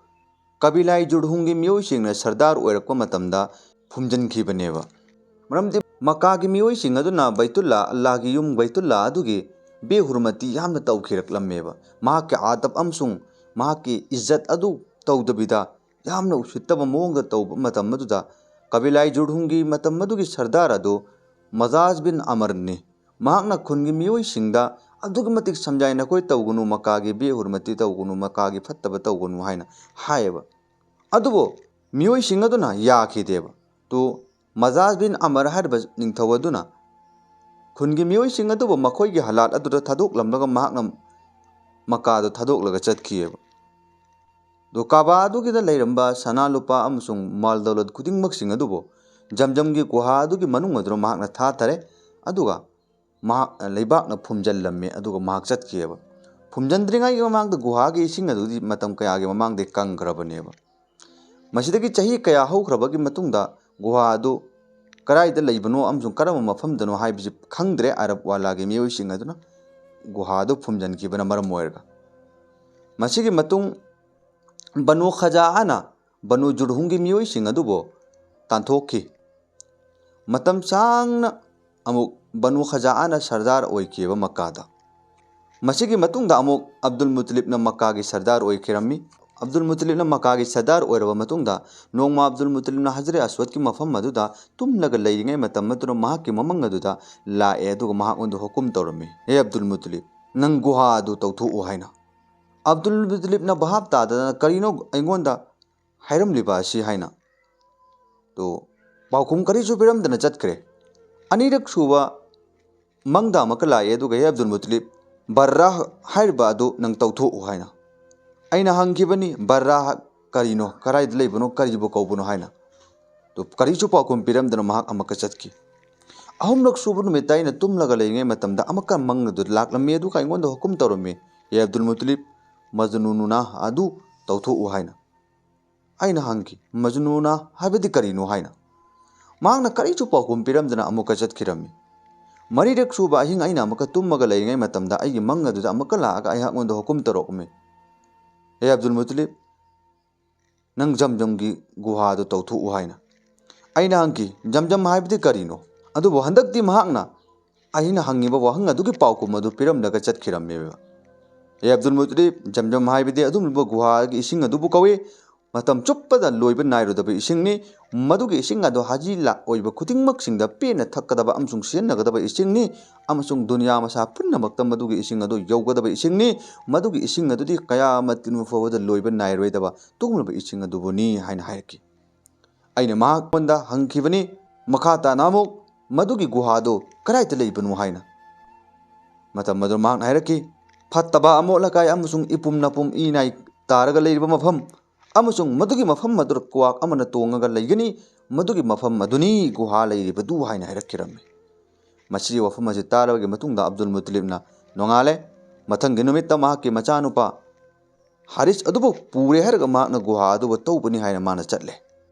ꯀꯕꯤꯂꯥꯏ ꯖꯨꯔꯍꯨꯝꯒꯤ ꯃꯤꯑꯣꯏꯁꯤꯡꯅ ꯁꯔꯗꯥꯔ ꯑꯣꯏꯔꯛꯄ ꯃꯇꯝꯗ ꯐꯨꯝꯖꯤꯟꯈꯤꯕꯅꯦꯕ꯫ ꯃꯔꯝꯗꯤ ꯃꯀꯥꯒꯤ ꯃꯤꯑꯣꯏꯁꯤꯡ ꯑꯗꯨꯅ ꯕꯩꯇꯨꯜꯂꯥ, ꯑꯜꯂꯥꯍꯒꯤ ꯌꯨꯝ ꯕꯩꯇꯨꯜꯂꯥ ꯑꯗꯨꯒꯤ ꯕꯦꯍꯨꯔꯃꯇꯤ ꯌꯥꯝꯅ ꯇꯧꯈꯤꯔꯛꯂꯝꯃꯦꯕ꯫ ꯃꯍꯥꯛꯀꯤ ꯑꯗꯕ ꯑꯃꯁꯨꯡ ꯃꯍꯥꯛꯀꯤ ꯏꯖꯠ ꯑꯗꯨ ꯇꯧꯗꯕꯤꯗ ꯌꯥꯝꯅ ꯎꯁꯤꯠꯇꯕ ꯃꯑꯣꯡꯗ ꯇꯧꯕ ꯃꯇꯝ ꯑꯗꯨꯗ ꯀꯕꯤꯂꯥꯏ ꯖꯨꯔꯍꯨꯝꯒꯤ ꯃꯇꯝ ꯑꯗꯨꯒꯤ ꯁꯔꯗꯥꯔ ꯑꯗꯨ ꯃꯖꯥꯖ ꯕꯤꯟ ꯑꯃꯔꯅꯤ꯫ ꯃꯍꯥꯛꯅ ꯈꯨꯟꯒꯤ ꯃꯤꯑꯣꯏꯁꯤꯡꯗ ꯑꯗꯨꯛꯀꯤ ꯃꯇꯤꯛ ꯁꯝꯖꯥꯏ, "ꯅꯈꯣꯏ ꯇꯧꯒꯅꯨ, ꯃꯀꯥꯒꯤ ꯕꯦꯍꯨꯔꯃꯇꯤ ꯇꯧꯒꯅꯨ, ꯃꯀꯥꯒꯤ ꯐꯠꯇꯕ ꯇꯧꯒꯅꯨ" ꯍꯥꯏꯅ ꯍꯥꯏꯌꯦꯕ꯫ ꯑꯗꯨꯕꯨ ꯃꯤꯑꯣꯏꯁꯤꯡ ꯑꯗꯨꯅ ꯌꯥꯈꯤꯗꯦꯕ꯫ ꯇꯨ ꯃꯖꯥꯖ ꯕꯤꯟ ꯑꯃꯔ ꯍꯥꯏꯔꯤꯕ ꯅꯤꯡꯊꯧ ꯑꯗꯨꯅ ꯈꯨꯟꯒꯤ ꯃꯤꯑꯣꯏꯁꯤꯡ ꯑꯗꯨꯕꯨ ꯃꯈꯣꯏꯒꯤ ꯍꯂꯥꯠ ꯑꯗꯨꯗ ꯊꯥꯗꯣꯛꯂꯝꯂꯒ ꯃꯍꯥꯛꯅ ꯃꯀꯥꯗꯨ ꯊꯥꯗꯣꯛꯂꯒ ꯆꯠꯈꯤꯑꯕ꯫ ꯑꯗꯨ ꯀꯥꯕꯥ ꯑꯗꯨꯒꯤꯗ ꯂꯩꯔꯝꯕ ꯁꯅꯥ ꯂꯨꯄꯥ ꯑꯃꯁꯨꯡ ꯃꯥꯜ ꯗꯧꯂꯠ ꯈꯨꯗꯤꯡꯃꯛꯁꯤꯡ ꯑꯗꯨꯕꯨ ꯖꯝꯖꯝꯒꯤ ꯒꯨꯍꯥ ꯑꯗꯨꯒꯤ ꯃꯅꯨꯡ ꯑꯗꯨꯗ ꯃꯍꯥꯛꯅ ꯊꯥꯊꯔꯦ, ꯑꯗꯨꯒ ꯃꯍꯥꯛ ꯂꯩꯕꯥꯛꯅ ꯐꯨꯝꯖꯤꯜꯂꯝꯃꯤ, ꯑꯗꯨꯒ ꯃꯍꯥꯛ ꯆꯠꯈꯤꯑꯕ꯫ ꯐꯨꯝꯖꯤꯟꯗ꯭ꯔꯤꯉꯩꯒꯤ ꯃꯃꯥꯡꯗ ꯒꯨꯍꯥꯒꯤ ꯏꯁꯤꯡ ꯑꯗꯨꯗꯤ ꯃꯇꯝ ꯀꯌꯥꯒꯤ ꯃꯃꯥꯡꯗꯒꯤ ꯀꯪꯈ꯭ꯔꯕꯅꯦꯕ꯫ ꯃꯁꯤꯗꯒꯤ ꯆꯍꯤ ꯀꯌꯥ ꯍꯧꯈ꯭ꯔꯕꯒꯤ ꯃꯇꯨꯡꯗ ꯒꯨꯍꯥ ꯑꯗꯨ ꯀꯗꯥꯏꯗ ꯂꯩꯕꯅꯣ ꯑꯃꯁꯨꯡ ꯀꯔꯝꯕ ꯃꯐꯝꯗꯅꯣ ꯍꯥꯏꯕꯁꯤ ꯈꯪꯗ꯭ꯔꯦ ꯑꯔꯕ ꯋꯥꯂꯥꯒꯤ ꯃꯤꯑꯣꯏꯁꯤꯡ ꯑꯗꯨꯅ ꯒꯨꯍꯥ ꯑꯗꯨ ꯐꯨꯝꯖꯤꯟꯈꯤꯕꯅ ꯃꯔꯝ ꯑꯣꯏꯔꯒ꯫ ꯃꯁꯤꯒꯤ ꯃꯇꯨꯡ ꯕꯅꯨ ꯈꯖꯥꯑꯅ ꯕꯅꯨ ꯖꯨꯔꯍꯨꯝꯒꯤ ꯃꯤꯑꯣꯏꯁꯤꯡ ꯑꯗꯨꯕꯨ ꯇꯥꯟꯊꯣꯛꯈꯤ꯫ ꯃꯇꯝ ꯁꯥꯡꯅ ꯑꯃꯨꯛ ꯕꯅꯨ ꯈꯖꯥꯑꯅ ꯁꯔꯗꯥꯔ ꯑꯣꯏꯈꯤꯕ ꯃꯛꯀꯥꯗ꯫ ꯃꯁꯤꯒꯤ ꯃꯇꯨꯡꯗ ꯑꯃꯨꯛ ꯑꯕꯗꯨꯜ ꯃꯨꯇꯂꯤꯕꯅ ꯃꯛꯀꯥꯒꯤ ꯁꯔꯗꯥꯔ ꯑꯣꯏꯈꯤꯔꯝꯃꯤ꯫ ꯑꯕꯗꯨꯜ ꯃꯨꯇꯂꯤꯕꯅ ꯃꯀꯥꯒꯤ ꯁꯔꯗꯥꯔ ꯑꯣꯏꯔꯕ ꯃꯇꯨꯡꯗ, ꯅꯣꯡꯃ ꯑꯕꯗꯨꯜ ꯃꯨꯇꯂꯤꯕꯅ ꯍꯖꯔꯦ ꯑꯁꯋꯗꯀꯤ ꯃꯐꯝ ꯑꯗꯨꯗ ꯇꯨꯝꯂꯒ ꯂꯩꯔꯤꯉꯩ ꯃꯇꯝ ꯑꯗꯨꯗ ꯃꯍꯥꯛꯀꯤ ꯃꯃꯪ ꯑꯗꯨꯗ ꯂꯥꯛꯑꯦ, ꯑꯗꯨꯒ ꯃꯍꯥꯛꯉꯣꯟꯗ ꯍꯨꯀꯨꯝ ꯇꯧꯔꯝꯃꯤ, "ꯍꯦ ꯑꯕꯗꯨꯜ ꯃꯨꯇꯂꯤꯕ, ꯅꯪ ꯒꯨꯍꯥ ꯑꯗꯨ ꯇꯧꯊꯣꯛꯎ" ꯍꯥꯏꯅ꯫ ꯑꯕꯗꯨꯜ ꯃꯨꯇꯂꯤꯕꯅ ꯚꯥꯞ ꯇꯥꯗꯅ, "ꯀꯔꯤꯅꯣ ꯑꯩꯉꯣꯟꯗ ꯍꯥꯏꯔꯝꯂꯤꯕ ꯑꯁꯤ?" ꯍꯥꯏꯅ꯫ ꯇꯣ, ꯄꯥꯎꯈꯨꯝ ꯀꯔꯤꯁꯨ ꯄꯤꯔꯝꯗꯅ ꯆꯠꯈ꯭ꯔꯦ꯫ ꯑꯅꯤꯔꯛ ꯁꯨꯕ ꯃꯪꯗ ꯑꯃꯨꯛꯀ ꯂꯥꯛꯑꯦ, ꯑꯗꯨꯒ, "ꯍꯦ ꯑꯕꯗꯨꯜ ꯃꯨꯇꯂꯤꯕ, ꯕꯔꯥ ꯍꯥꯏꯔꯤꯕ ꯑꯗꯨ ꯅꯪ ꯇꯧꯊꯣꯛꯎ" ꯍꯥꯏꯅ꯫ ꯑꯩꯅ ꯍꯪꯈꯤꯕꯅꯤ, "ꯕꯔꯥ ꯀꯔꯤꯅꯣ, ꯀꯗꯥꯏꯗ ꯂꯩꯕꯅꯣ, ꯀꯔꯤꯕꯨ ꯀꯧꯕꯅꯣ?" ꯍꯥꯏꯅ꯫ ꯇꯣ, ꯀꯔꯤꯁꯨ ꯄꯥꯎꯈꯨꯝ ꯄꯤꯔꯝꯗꯅ ꯃꯍꯥꯛ ꯑꯃꯨꯛꯀ ꯆꯠꯈꯤ꯫ ꯑꯍꯨꯝꯂꯛ ꯁꯨꯕ ꯅꯨꯃꯤꯠꯇ ꯑꯩꯅ ꯇꯨꯝꯂꯒ ꯂꯩꯔꯤꯉꯩ ꯃꯇꯝꯗ ꯑꯃꯨꯛꯀ ꯃꯪ ꯑꯗꯨ ꯂꯥꯛꯂꯝꯃꯤ, ꯑꯗꯨꯒ ꯑꯩꯉꯣꯟꯗ ꯍꯨꯀꯨꯝ ꯇꯧꯔꯝꯃꯤ, "ꯍꯦ ꯑꯕꯗꯨꯜ ꯃꯨꯇꯂꯤꯕ, ꯃꯖꯅꯨꯅꯥ ꯑꯗꯨ ꯇꯧꯊꯣꯛꯎ" ꯍꯥꯏꯅ꯫ ꯑꯩꯅ ꯍꯪꯈꯤ, "ꯃꯖꯅꯨꯅꯥ ꯍꯥꯏꯕꯗꯤ ꯀꯔꯤꯅꯣ?" ꯍꯥꯏꯅ꯫ ꯃꯍꯥꯛꯅ ꯀꯔꯤꯁꯨ ꯄꯥꯎꯈꯨꯝ ꯄꯤꯔꯝꯗꯅ ꯑꯃꯨꯛꯀ ꯆꯠꯈꯤꯔꯝꯃꯤ꯫ ꯃꯔꯤꯔꯛ ꯁꯨꯕ ꯑꯍꯤꯡ ꯑꯩꯅ ꯑꯃꯨꯛꯀ ꯇꯨꯝꯃꯒ ꯂꯩꯔꯤꯉꯩ ꯃꯇꯝꯗ ꯑꯩꯒꯤ ꯃꯪ ꯑꯗꯨꯗ ꯑꯃꯨꯛꯀ ꯂꯥꯛꯑꯒ ꯑꯩꯍꯥꯛꯉꯣꯟꯗ ꯍꯨꯀꯨꯝ ꯇꯧꯔꯛꯂꯝꯃꯤ, "ꯍꯦ ꯑꯕꯗꯨꯜ ꯃꯨꯇꯂꯤꯕ, ꯅꯪ ꯖꯝꯖꯝꯒꯤ ꯒꯨꯍꯥꯗꯨ ꯇꯧꯊꯣꯛꯎ" ꯍꯥꯏꯅ꯫ ꯑꯩꯅ ꯍꯪꯈꯤ, "ꯖꯝꯖꯝ ꯍꯥꯏꯕꯗꯤ ꯀꯔꯤꯅꯣ?" ꯑꯗꯨꯕꯨ ꯍꯟꯗꯛꯇꯤ ꯃꯍꯥꯛꯅ ꯑꯩꯅ ꯍꯪꯉꯤꯕ ꯋꯥꯍꯪ ꯑꯗꯨꯒꯤ ꯄꯥꯎꯈꯨꯝ ꯑꯗꯨ ꯄꯤꯔꯝꯂꯒ ꯆꯠꯈꯤꯔꯝꯃꯦꯕ꯫ "ꯍꯦ ꯑꯕꯗꯨꯜ ꯃꯨꯇꯂꯤꯕ, ꯖꯝꯖꯝ ꯍꯥꯏꯕꯗꯤ ꯑꯗꯨꯒꯨꯝꯂꯕ ꯒꯨꯍꯥꯒꯤ ꯏꯁꯤꯡ ꯑꯗꯨꯕꯨ ꯀꯧꯏ꯫ ꯃꯇꯝ ꯆꯨꯞꯄꯗ ꯂꯣꯏꯕ ꯅꯥꯏꯔꯣꯏꯗꯕ ꯏꯁꯤꯡꯅꯤ꯫ ꯃꯗꯨꯒꯤ ꯏꯁꯤꯡ ꯑꯗꯨ ꯍꯥꯖꯤ ꯂꯥꯛ ꯑꯣꯏꯕ ꯈꯨꯗꯤꯡꯃꯛꯁꯤꯡꯗ ꯄꯦꯟꯅ ꯊꯛꯀꯗꯕ ꯑꯃꯁꯨꯡ ꯁꯤꯖꯤꯟꯅꯒꯗꯕ ꯏꯁꯤꯡꯅꯤ, ꯑꯃꯁꯨꯡ ꯗꯨꯅꯤꯌꯥ ꯃꯁꯥ ꯄꯨꯝꯅꯃꯛꯇ ꯃꯗꯨꯒꯤ ꯏꯁꯤꯡ ꯑꯗꯨ ꯌꯧꯒꯗꯕ ꯏꯁꯤꯡꯅꯤ꯫ ꯃꯗꯨꯒꯤ ꯏꯁꯤꯡ ꯑꯗꯨꯗꯤ ꯀꯌꯥꯃꯠꯀꯤ ꯅꯨꯃꯤꯠ ꯐꯥꯎꯕꯗ ꯂꯣꯏꯕ ꯅꯥꯏꯔꯣꯏꯗꯕ ꯑꯗꯨꯒꯨꯝꯂꯕ ꯏꯁꯤꯡ ꯑꯗꯨꯕꯨꯅꯤ" ꯍꯥꯏꯅ ꯍꯥꯏꯔꯛꯈꯤ꯫ ꯑꯩꯅ ꯃꯍꯥꯛꯉꯣꯟꯗ ꯍꯪꯈꯤꯕꯅꯤ, ꯃꯈꯥ ꯇꯥꯅ ꯑꯃꯨꯛ, "ꯃꯗꯨꯒꯤ ꯒꯨꯍꯥꯗꯨ ꯀꯗꯥꯏꯗ ꯂꯩꯕꯅꯣ?" ꯍꯥꯏꯅ꯫ ꯃꯇꯝ ꯑꯗꯨꯗ ꯃꯍꯥꯛꯅ ꯍꯥꯏꯔꯛꯈꯤ, "ꯐꯠꯇꯕ, ꯑꯃꯣꯠ ꯑꯀꯥꯏ ꯑꯃꯁꯨꯡ ꯏꯄꯨꯝ ꯅꯥꯄꯨꯝ, ꯏ ꯅꯥꯏ ꯇꯥꯔꯒ ꯂꯩꯔꯤꯕ ꯃꯐꯝ, ꯑꯃꯁꯨꯡ ꯃꯗꯨꯒꯤ ꯃꯐꯝ ꯑꯗꯨꯗ ꯀ꯭ꯋꯥꯛ ꯑꯃꯅ ꯇꯣꯡꯉꯒ ꯂꯩꯒꯅꯤ, ꯃꯗꯨꯒꯤ ꯃꯐꯝ ꯑꯗꯨꯅꯤ ꯒꯨꯍꯥ ꯂꯩꯔꯤꯕꯗꯨ" ꯍꯥꯏꯅ ꯍꯥꯏꯔꯛꯈꯤꯔꯝꯃꯤ꯫ ꯃꯁꯤꯒꯤ ꯋꯥꯐꯝ ꯑꯁꯤ ꯇꯥꯔꯕꯒꯤ ꯃꯇꯨꯡꯗ ꯑꯕꯗꯨꯜ ꯃꯨꯇꯂꯤꯕꯅ ꯅꯣꯡꯉꯥꯜꯂꯦ꯫ ꯃꯊꯪꯒꯤ ꯅꯨꯃꯤꯠꯇ ꯃꯍꯥꯛꯀꯤ ꯃꯆꯥꯅꯨꯄꯥ ꯍꯥꯔꯤꯁ ꯑꯗꯨꯕꯨ ꯄꯨꯔꯦ ꯍꯥꯏꯔꯒ ꯃꯍꯥꯛꯅ ꯒꯨꯍꯥ ꯑꯗꯨꯕꯨ ꯇꯧꯕꯅꯤ ꯍꯥꯏꯅ ꯃꯥꯅ ꯆꯠꯂꯦ꯫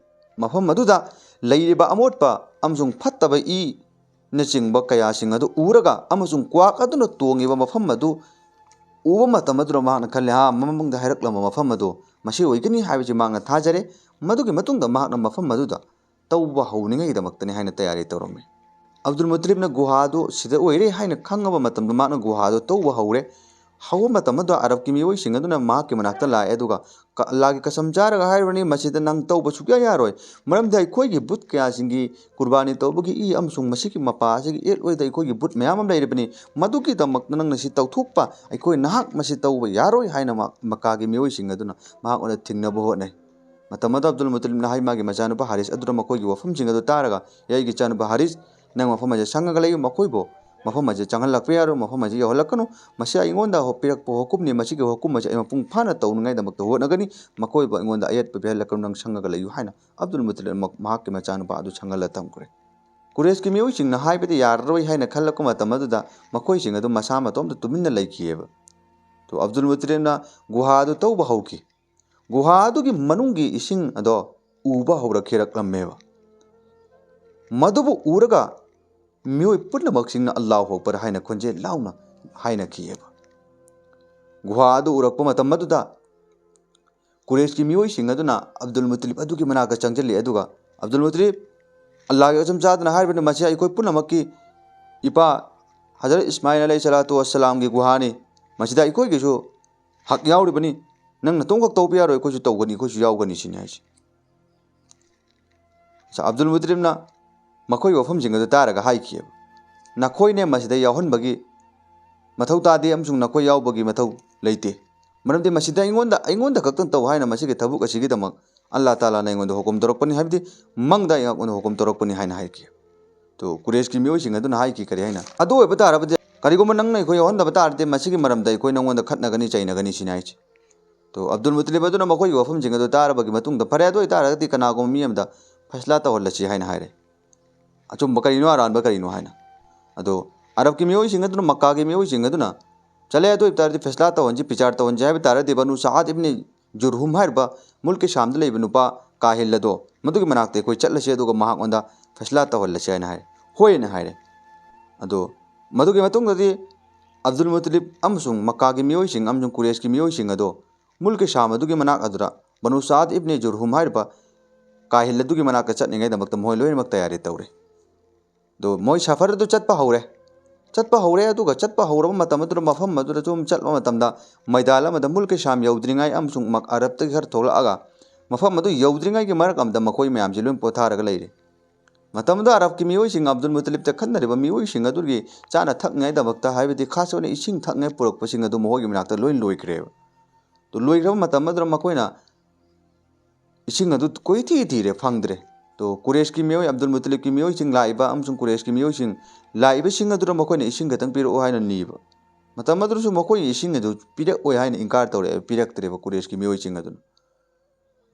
ꯃꯐꯝ ꯑꯗꯨꯗ ꯂꯩꯔꯤꯕ ꯑꯃꯣꯠꯄ ꯑꯃꯁꯨꯡ ꯐꯠꯇꯕ ꯏꯅꯆꯤꯡꯕ ꯀꯌꯥꯁꯤꯡ ꯑꯗꯨ ꯎꯔꯒ ꯑꯃꯁꯨꯡ ꯀ꯭ꯋꯥꯛ ꯑꯗꯨꯅ ꯇꯣꯡꯉꯤꯕ ꯃꯐꯝ ꯑꯗꯨ ꯎꯕ ꯃꯇꯝ ꯑꯗꯨꯗ ꯃꯍꯥꯛꯅ ꯈꯜꯂꯦ, "ꯍꯥ, ꯃꯃꯥꯡꯗ ꯍꯥꯏꯔꯛꯂꯝꯕ ꯃꯐꯝ ꯑꯗꯨ ꯃꯁꯤ ꯑꯣꯏꯒꯅꯤ" ꯍꯥꯏꯕꯁꯤ ꯃꯍꯥꯛꯅ ꯊꯥꯖꯔꯦ꯫ ꯃꯗꯨꯒꯤ ꯃꯇꯨꯡꯗ ꯃꯍꯥꯛꯅ ꯃꯐꯝ ꯑꯗꯨꯗ ꯇꯧꯕ ꯍꯧꯅꯤꯡꯉꯥꯏꯒꯤꯗꯃꯛꯇꯅꯤ ꯍꯥꯏꯅ ꯇꯌꯥꯔꯤ ꯇꯧꯔꯝꯃꯤ꯫ ꯑꯕꯗꯨꯜ ꯃꯨꯇꯂꯤꯕꯅ ꯒꯨꯍꯥꯗꯨ ꯁꯤꯗ ꯑꯣꯏꯔꯦ ꯍꯥꯏꯅ ꯈꯪꯉꯕ ꯃꯇꯝꯗ ꯃꯍꯥꯛꯅ ꯒꯨꯍꯥꯗꯨ ꯇꯧꯕ ꯍꯧꯔꯦ꯫ ꯍꯧꯕ ꯃꯇꯝ ꯑꯗꯨꯗ ꯑꯔꯕꯀꯤ ꯃꯤꯑꯣꯏꯁꯤꯡ ꯑꯗꯨꯅ ꯃꯍꯥꯛꯀꯤ ꯃꯅꯥꯛꯇ ꯂꯥꯛꯑꯦ, ꯑꯗꯨꯒ "ꯀ-, ꯑꯜꯂꯥꯍꯒꯤ ꯀꯁꯝ ꯆꯥꯔꯒ ꯍꯥꯏꯔꯕꯅꯤ, ꯃꯁꯤꯗ ꯅꯪ ꯇꯧꯕ ꯁꯨꯛꯌꯥ ꯌꯥꯔꯣꯏ, ꯃꯔꯝꯗꯤ ꯑꯩꯈꯣꯏꯒꯤ ꯕꯨꯠ ꯀꯌꯥꯁꯤꯡꯒꯤ ꯀꯨꯔꯕꯥꯅꯤ ꯇꯧꯕꯒꯤ ꯏ ꯑꯃꯁꯨꯡ ꯃꯁꯤꯒꯤ ꯃꯄꯥ ꯑꯁꯤꯒꯤ ꯌꯦꯠꯂꯣꯏꯗ ꯑꯩꯈꯣꯏꯒꯤ ꯕꯨꯠ ꯃꯌꯥꯝ ꯑꯃ ꯂꯩꯔꯤꯕꯅꯤ, ꯃꯗꯨꯒꯤꯗꯃꯛꯇ ꯅꯪꯅ ꯁꯤ ꯇꯧꯊꯣꯛꯄ ꯑꯩꯈꯣꯏ ꯅꯍꯥꯛ ꯃꯁꯤ ꯇꯧꯕ ꯌꯥꯔꯣꯏ" ꯍꯥꯏꯅ ꯃꯍꯥꯛ ꯃꯛꯀꯥꯒꯤ ꯃꯤꯑꯣꯏꯁꯤꯡ ꯑꯗꯨꯅ ꯃꯍꯥꯛꯉꯣꯟꯗ ꯊꯤꯡꯅꯕ ꯍꯣꯠꯅꯩ꯫ ꯃꯇꯝ ꯑꯗꯨꯗ ꯑꯕꯗꯨꯜ ꯃꯨꯇꯂꯤꯕꯅ ꯍꯥꯏ ꯃꯥꯒꯤ ꯃꯆꯥꯅꯨꯄꯥ ꯍꯥꯔꯤꯁ ꯑꯗꯨꯗ ꯃꯈꯣꯏꯒꯤ ꯋꯥꯐꯝꯁꯤꯡ ꯑꯗꯨ ꯇꯥꯔꯒ, "ꯑꯦ ꯑꯩꯒꯤ ꯏꯆꯥꯅꯨꯄꯥ ꯍꯥꯔꯤꯁ, ꯅꯪ ꯃꯐꯝ ꯑꯁꯤꯗ ꯁꯪꯉꯒ ꯂꯩꯌꯨ, ꯃꯈꯣꯏꯕꯨ ꯃꯐꯝ ꯑꯁꯤꯗ ꯆꯪꯍꯜꯂꯛꯄ ꯌꯥꯔꯣꯏ, ꯃꯐꯝ ꯑꯁꯤꯗ ꯌꯧꯍꯜꯂꯛꯀꯅꯨ, ꯃꯁꯤ ꯑꯩꯉꯣꯟꯗ ꯍꯣ-, ꯄꯤꯔꯛꯄ ꯍꯨꯀꯨꯝꯅꯤ, ꯃꯁꯤꯒꯤ ꯍꯨꯀꯨꯝ ꯑꯁꯤ ꯑꯩ ꯃꯄꯨꯡ ꯐꯥꯅ ꯇꯧꯅꯉꯥꯏꯗꯃꯛꯇ ꯍꯣꯠꯅꯒꯅꯤ, ꯃꯈꯣꯏꯕꯨ ꯑꯩꯉꯣꯟꯗ ꯑꯌꯦꯠꯄ ꯄꯤꯍꯜꯂꯛꯀꯅꯨ, ꯅꯪ ꯁꯪꯉꯒ ꯂꯩꯌꯨ" ꯍꯥꯏꯅ ꯑꯕꯗꯨꯜ ꯃꯨꯇꯂꯤꯕꯅ ꯃꯍꯥꯛꯀꯤ ꯃꯆꯥꯅꯨꯄꯥ ꯑꯗꯨ ꯁꯪꯍꯜꯂ ꯊꯝꯈ꯭ꯔꯦ꯫ ꯀꯨꯔꯦꯁꯀꯤ ꯃꯤꯑꯣꯏꯁꯤꯡꯅ ꯍꯥꯏꯕꯗꯤ ꯌꯥꯔꯔꯣꯏ ꯍꯥꯏꯅ ꯈꯜꯂꯛꯄ ꯃꯇꯝ ꯑꯗꯨꯗ ꯃꯈꯣꯏꯁꯤꯡ ꯑꯗꯨ ꯃꯁꯥ ꯃꯇꯣꯝꯇ ꯇꯨꯃꯤꯟꯅ ꯂꯩꯈꯤꯑꯕ꯫ ꯇꯣ ꯑꯕꯗꯨꯜ ꯃꯨꯇꯂꯤꯕꯅ ꯒꯨꯍꯥ ꯑꯗꯨ ꯇꯧꯕ ꯍꯧꯈꯤ꯫ ꯒꯨꯍꯥ ꯑꯗꯨꯒꯤ ꯃꯅꯨꯡꯒꯤ ꯏꯁꯤꯡ ꯑꯗꯣ ꯎꯕ ꯍꯧꯔꯛꯈꯤꯔꯛꯂꯝꯃꯦꯕ꯫ ꯃꯗꯨꯕꯨ ꯎꯔꯒ ꯃꯤꯑꯣꯏ ꯄꯨꯝꯅꯃꯛꯁꯤꯡꯅ "ꯑꯜꯂꯥꯍꯨ ꯑꯛꯕꯔ" ꯍꯥꯏꯅ ꯈꯣꯟꯖꯦꯜ ꯂꯥꯎꯅ ꯍꯥꯏꯅꯈꯤꯑꯕ꯫ ꯒꯨꯍꯥ ꯑꯗꯨ ꯎꯔꯛꯄ ꯃꯇꯝ ꯑꯗꯨꯗ ꯀꯨꯔꯦꯁꯀꯤ ꯃꯤꯑꯣꯏꯁꯤꯡ ꯑꯗꯨꯅ ꯑꯕꯗꯨꯜ ꯃꯨꯇꯂꯤꯕ ꯑꯗꯨꯒꯤ ꯃꯅꯥꯛꯇ ꯆꯪꯁꯤꯜꯂꯤ, ꯑꯗꯨꯒ "ꯑꯕꯗꯨꯜ ꯃꯨꯇꯂꯤꯕ, ꯑꯜꯂꯥꯍꯒꯤ ꯀꯁꯝ ꯆꯥꯗꯨꯅ ꯍꯥꯏꯔꯤꯕꯅꯤ, ꯃꯁꯤ ꯑꯩꯈꯣꯏ ꯄꯨꯝꯅꯃꯛꯀꯤ ꯏꯄꯥ ꯍꯖꯔꯠ ꯏꯁꯃꯥꯏꯜ ꯑꯂꯩꯍꯤ ꯁꯂꯥꯇꯨ ꯋꯥꯁꯂꯥꯝꯒꯤ ꯒꯨꯍꯥꯅꯤ, ꯃꯁꯤꯗ ꯑꯩꯈꯣꯏꯒꯤꯁꯨ ꯍꯛ ꯌꯥꯎꯔꯤꯕꯅꯤ, ꯅꯪ ꯅꯇꯣꯝꯈꯛ ꯇꯧꯕ ꯌꯥꯔꯣꯏ, ꯑꯩꯈꯣꯏꯁꯨ ꯇꯧꯒꯅꯤ, ꯑꯩꯈꯣꯏꯁꯨ ꯌꯥꯎꯒꯅꯤ" ꯁꯤꯅꯤ ꯍꯥꯏꯁꯦ꯫ ꯑꯕꯗꯨꯜ ꯃꯨꯇꯂꯤꯕꯅ ꯃꯈꯣꯏꯒꯤ ꯋꯥꯐꯝꯁꯤꯡ ꯑꯗꯨ ꯇꯥꯔꯒ ꯍꯥꯏꯈꯤꯑꯕ, "ꯅꯈꯣꯏꯅꯦ ꯃꯁꯤꯗ ꯌꯥꯎꯍꯟꯕꯒꯤ ꯃꯊꯧ ꯇꯥꯗꯦ ꯑꯃꯁꯨꯡ ꯅꯈꯣꯏ ꯌꯥꯎꯕꯒꯤ ꯃꯊꯧ ꯂꯩꯇꯦ, ꯃꯔꯝꯗꯤ ꯃꯁꯤꯗ ꯑꯩꯉꯣꯟꯗ, ꯑꯩꯉꯣꯟꯗ ꯈꯛꯇꯪ ꯇꯧ ꯍꯥꯏꯅ ꯃꯁꯤꯒꯤ ꯊꯕꯛ ꯑꯁꯤꯒꯤꯗꯃꯛ ꯑꯜꯂꯥꯍ ꯇꯥꯂꯥꯅ ꯑꯩꯉꯣꯟꯗ ꯍꯨꯀꯨꯝ ꯇꯧꯔꯛꯄꯅꯤ, ꯍꯥꯏꯕꯗꯤ ꯃꯪꯗ ꯑꯩꯉꯣꯟꯗ ꯍꯨꯀꯨꯝ ꯇꯧꯔꯛꯄꯅꯤ" ꯍꯥꯏꯅ ꯍꯥꯏꯈꯤ꯫ ꯇꯣ ꯀꯨꯔꯦꯁꯀꯤ ꯃꯤꯑꯣꯏꯁꯤꯡ ꯑꯗꯨꯅ ꯍꯥꯏꯈꯤ ꯀꯔꯤ ꯍꯥꯏꯅ, "ꯑꯗꯨ ꯑꯣꯏꯕ ꯇꯥꯔꯕꯗꯤ, ꯀꯔꯤꯒꯨꯝꯕ ꯅꯪꯅ ꯑꯩꯈꯣꯏ ꯌꯥꯎꯍꯟꯗꯕ ꯇꯥꯔꯗꯤ ꯃꯁꯤꯒꯤ ꯃꯔꯝꯗ ꯑꯩꯈꯣꯏ ꯅꯪꯉꯣꯟꯗ ꯈꯠꯅꯒꯅꯤ, ꯆꯩꯅꯒꯅꯤ" ꯁꯤꯅꯤ ꯍꯥꯏꯁꯦ꯫ ꯇꯣ ꯑꯕꯗꯨꯜ ꯃꯨꯇꯂꯤꯕ ꯑꯗꯨꯅ ꯃꯈꯣꯏꯒꯤ ꯋꯥꯐꯝꯁꯤꯡ ꯑꯗꯨ ꯇꯥꯔꯕꯒꯤ ꯃꯇꯨꯡꯗ, "ꯐꯔꯦ, ꯑꯗꯨ ꯑꯣꯏꯇꯥꯔꯒꯗꯤ ꯀꯅꯥꯒꯨꯝꯕ ꯃꯤ ꯑꯃꯗ ꯐꯩꯁꯂꯥ ꯇꯧꯍꯜꯂꯁꯤ" ꯍꯥꯏꯅ ꯍꯥꯏꯔꯦ꯫ ꯑꯆꯨꯝꯕ ꯀꯔꯤꯅꯣ, ꯑꯔꯥꯟꯕ ꯀꯔꯤꯅꯣ ꯍꯥꯏꯅ꯫ ꯑꯗꯣ ꯑꯔꯕꯀꯤ ꯃꯤꯑꯣꯏꯁꯤꯡ ꯑꯗꯨꯅ, ꯃꯛꯀꯥꯒꯤ ꯃꯤꯑꯣꯏꯁꯤꯡ ꯑꯗꯨꯅ, "ꯆꯠꯂꯦ, ꯑꯗꯨ ꯑꯣꯏꯕ ꯇꯥꯔꯗꯤ ꯐꯩꯁꯂꯥ ꯇꯧꯍꯟꯁꯤ, ꯕꯤꯆꯥꯔ ꯇꯧꯍꯟꯁꯤ ꯍꯥꯏꯕ ꯇꯥꯔꯗꯤ ꯕꯅꯨ ꯁꯥꯑꯗ ꯏꯕꯅꯤ ꯖꯨꯔꯍꯨꯝ ꯍꯥꯏꯔꯤꯕ ꯃꯨꯜꯀꯤ ꯁꯥꯝꯗ ꯂꯩꯕ ꯅꯨꯄꯥ ꯀꯥꯍꯤꯜ ꯑꯗꯣ, ꯃꯗꯨꯒꯤ ꯃꯅꯥꯛꯇ ꯑꯩꯈꯣꯏ ꯆꯠꯂꯁꯤ, ꯑꯗꯨꯒ ꯃꯍꯥꯛꯉꯣꯟꯗ ꯐꯩꯁꯂꯥ ꯇꯧꯍꯜꯂꯁꯤ" ꯍꯥꯏꯅ ꯍꯥꯏꯔꯦ꯫ "ꯍꯣꯏꯅ" ꯍꯥꯏꯔꯦ꯫ ꯑꯗꯣ ꯃꯗꯨꯒꯤ ꯃꯇꯨꯡꯗꯗꯤ ꯑꯕꯗꯨꯜ ꯃꯨꯇꯂꯤꯕ ꯑꯃꯁꯨꯡ ꯃꯛꯀꯥꯒꯤ ꯃꯤꯑꯣꯏꯁꯤꯡ ꯑꯃꯁꯨꯡ ꯀꯨꯔꯦꯁꯀꯤ ꯃꯤꯑꯣꯏꯁꯤꯡ ꯑꯗꯣ ꯃꯨꯜꯀꯤ ꯁꯥꯝ ꯑꯗꯨꯒꯤ ꯃꯅꯥꯛ ꯑꯗꯨꯗ ꯕꯅꯨ ꯁꯥꯗ ꯏꯕꯅꯤ ꯖꯨꯔꯍꯨꯝ ꯍꯥꯏꯔꯤꯕ ꯀꯥꯍꯤꯜ ꯑꯗꯨꯒꯤ ꯃꯅꯥꯛꯇ ꯆꯠꯅꯤꯡꯉꯥꯏꯗꯃꯛꯇ ꯃꯈꯣꯏ ꯂꯣꯏꯅꯃꯛ ꯇꯌꯥꯔꯤ ꯇꯧꯔꯦ꯫ ꯑꯗꯣ ꯃꯣꯏ ꯁꯐꯔ ꯑꯗꯨ ꯆꯠꯄ ꯍꯧꯔꯦ꯫ ꯆꯠꯄ ꯍꯧꯔꯦ꯫ ꯑꯗꯨꯒ ꯆꯠꯄ ꯍꯧꯔꯕ ꯃꯇꯝ ꯑꯗꯨꯗ, ꯃꯐꯝ ꯑꯗꯨꯗ ꯁꯨꯝ ꯆꯠꯄ ꯃꯇꯝꯗ, ꯃꯩꯗꯥꯟ ꯑꯃꯗ ꯃꯨꯜꯀꯤ ꯁꯥꯝ ꯌꯧꯗ꯭ꯔꯤꯉꯩ ꯑꯃꯁꯨꯡ ꯃꯛ-, ꯑꯔꯕꯇꯒꯤ ꯈꯔ ꯊꯣꯛꯂꯛꯑꯒ, ꯃꯐꯝ ꯑꯗꯨ ꯌꯧꯗ꯭ꯔꯤꯉꯩꯒꯤ ꯃꯔꯛ ꯑꯃꯗ ꯃꯈꯣꯏ ꯃꯌꯥꯝꯁꯤ ꯂꯣꯏ ꯄꯣꯊꯥꯔꯒ ꯂꯩꯔꯦ꯫ ꯃꯇꯝꯗꯨꯗ ꯑꯔꯕꯀꯤ ꯃꯤꯑꯣꯏꯁꯤꯡ, ꯑꯕꯗꯨꯜ ꯃꯨꯇꯂꯤꯕꯇ ꯈꯟꯅꯔꯤꯕ ꯃꯤꯑꯣꯏꯁꯤꯡ ꯑꯗꯨꯒꯤ ꯆꯥꯅ ꯊꯛꯅꯤꯡꯉꯥꯏꯗꯃꯛꯇ, ꯍꯥꯏꯕꯗꯤ ꯈꯥꯁ ꯑꯣꯏꯅ ꯏꯁꯤꯡ ꯊꯛꯅꯤꯡꯉꯥꯏ ꯄꯨꯔꯛꯄꯁꯤꯡ ꯑꯗꯨ ꯃꯈꯣꯏꯒꯤ ꯃꯅꯥꯛꯇ ꯂꯣꯏ ꯂꯣꯏꯈ꯭ꯔꯦꯕ꯫ ꯑꯗꯨ ꯂꯣꯏꯈ꯭ꯔꯕ ꯃꯇꯝ ꯑꯗꯨꯗ ꯃꯈꯣꯏꯅ ꯏꯁꯤꯡ ꯑꯗꯨ ꯀꯣꯏꯊꯤ ꯊꯤꯔꯦ, ꯐꯪꯗ꯭ꯔꯦ꯫ ꯑꯗꯨ ꯀꯨꯔꯦꯁꯀꯤ ꯃꯤꯑꯣꯏ, ꯑꯕꯗꯨꯜ ꯃꯨꯇꯂꯤꯕꯀꯤ ꯃꯤꯑꯣꯏꯁꯤꯡ ꯂꯥꯛꯏꯕ ꯑꯃꯁꯨꯡ ꯀꯨꯔꯦꯁꯀꯤ ꯃꯤꯑꯣꯏꯁꯤꯡ ꯂꯥꯛꯏꯕꯁꯤꯡ ꯑꯗꯨꯗ ꯃꯈꯣꯏꯅ ꯏꯁꯤꯡ ꯈꯛꯇꯪ ꯄꯤꯔꯛꯑꯣ ꯍꯥꯏꯅ ꯅꯤꯕ꯫ ꯃꯇꯝ ꯑꯗꯨꯗꯁꯨ ꯃꯈꯣꯏꯅ ꯏꯁꯤꯡ ꯑꯗꯨ ꯄꯤꯔꯛꯑꯣꯏ ꯍꯥꯏꯅ ꯏꯟꯀꯥꯔ ꯇꯧꯔꯛꯑꯦ, ꯄꯤꯔꯛꯇ꯭ꯔꯦꯕ ꯀꯨꯔꯦꯁꯀꯤ ꯃꯤꯑꯣꯏꯁꯤꯡ ꯑꯗꯨꯅ꯫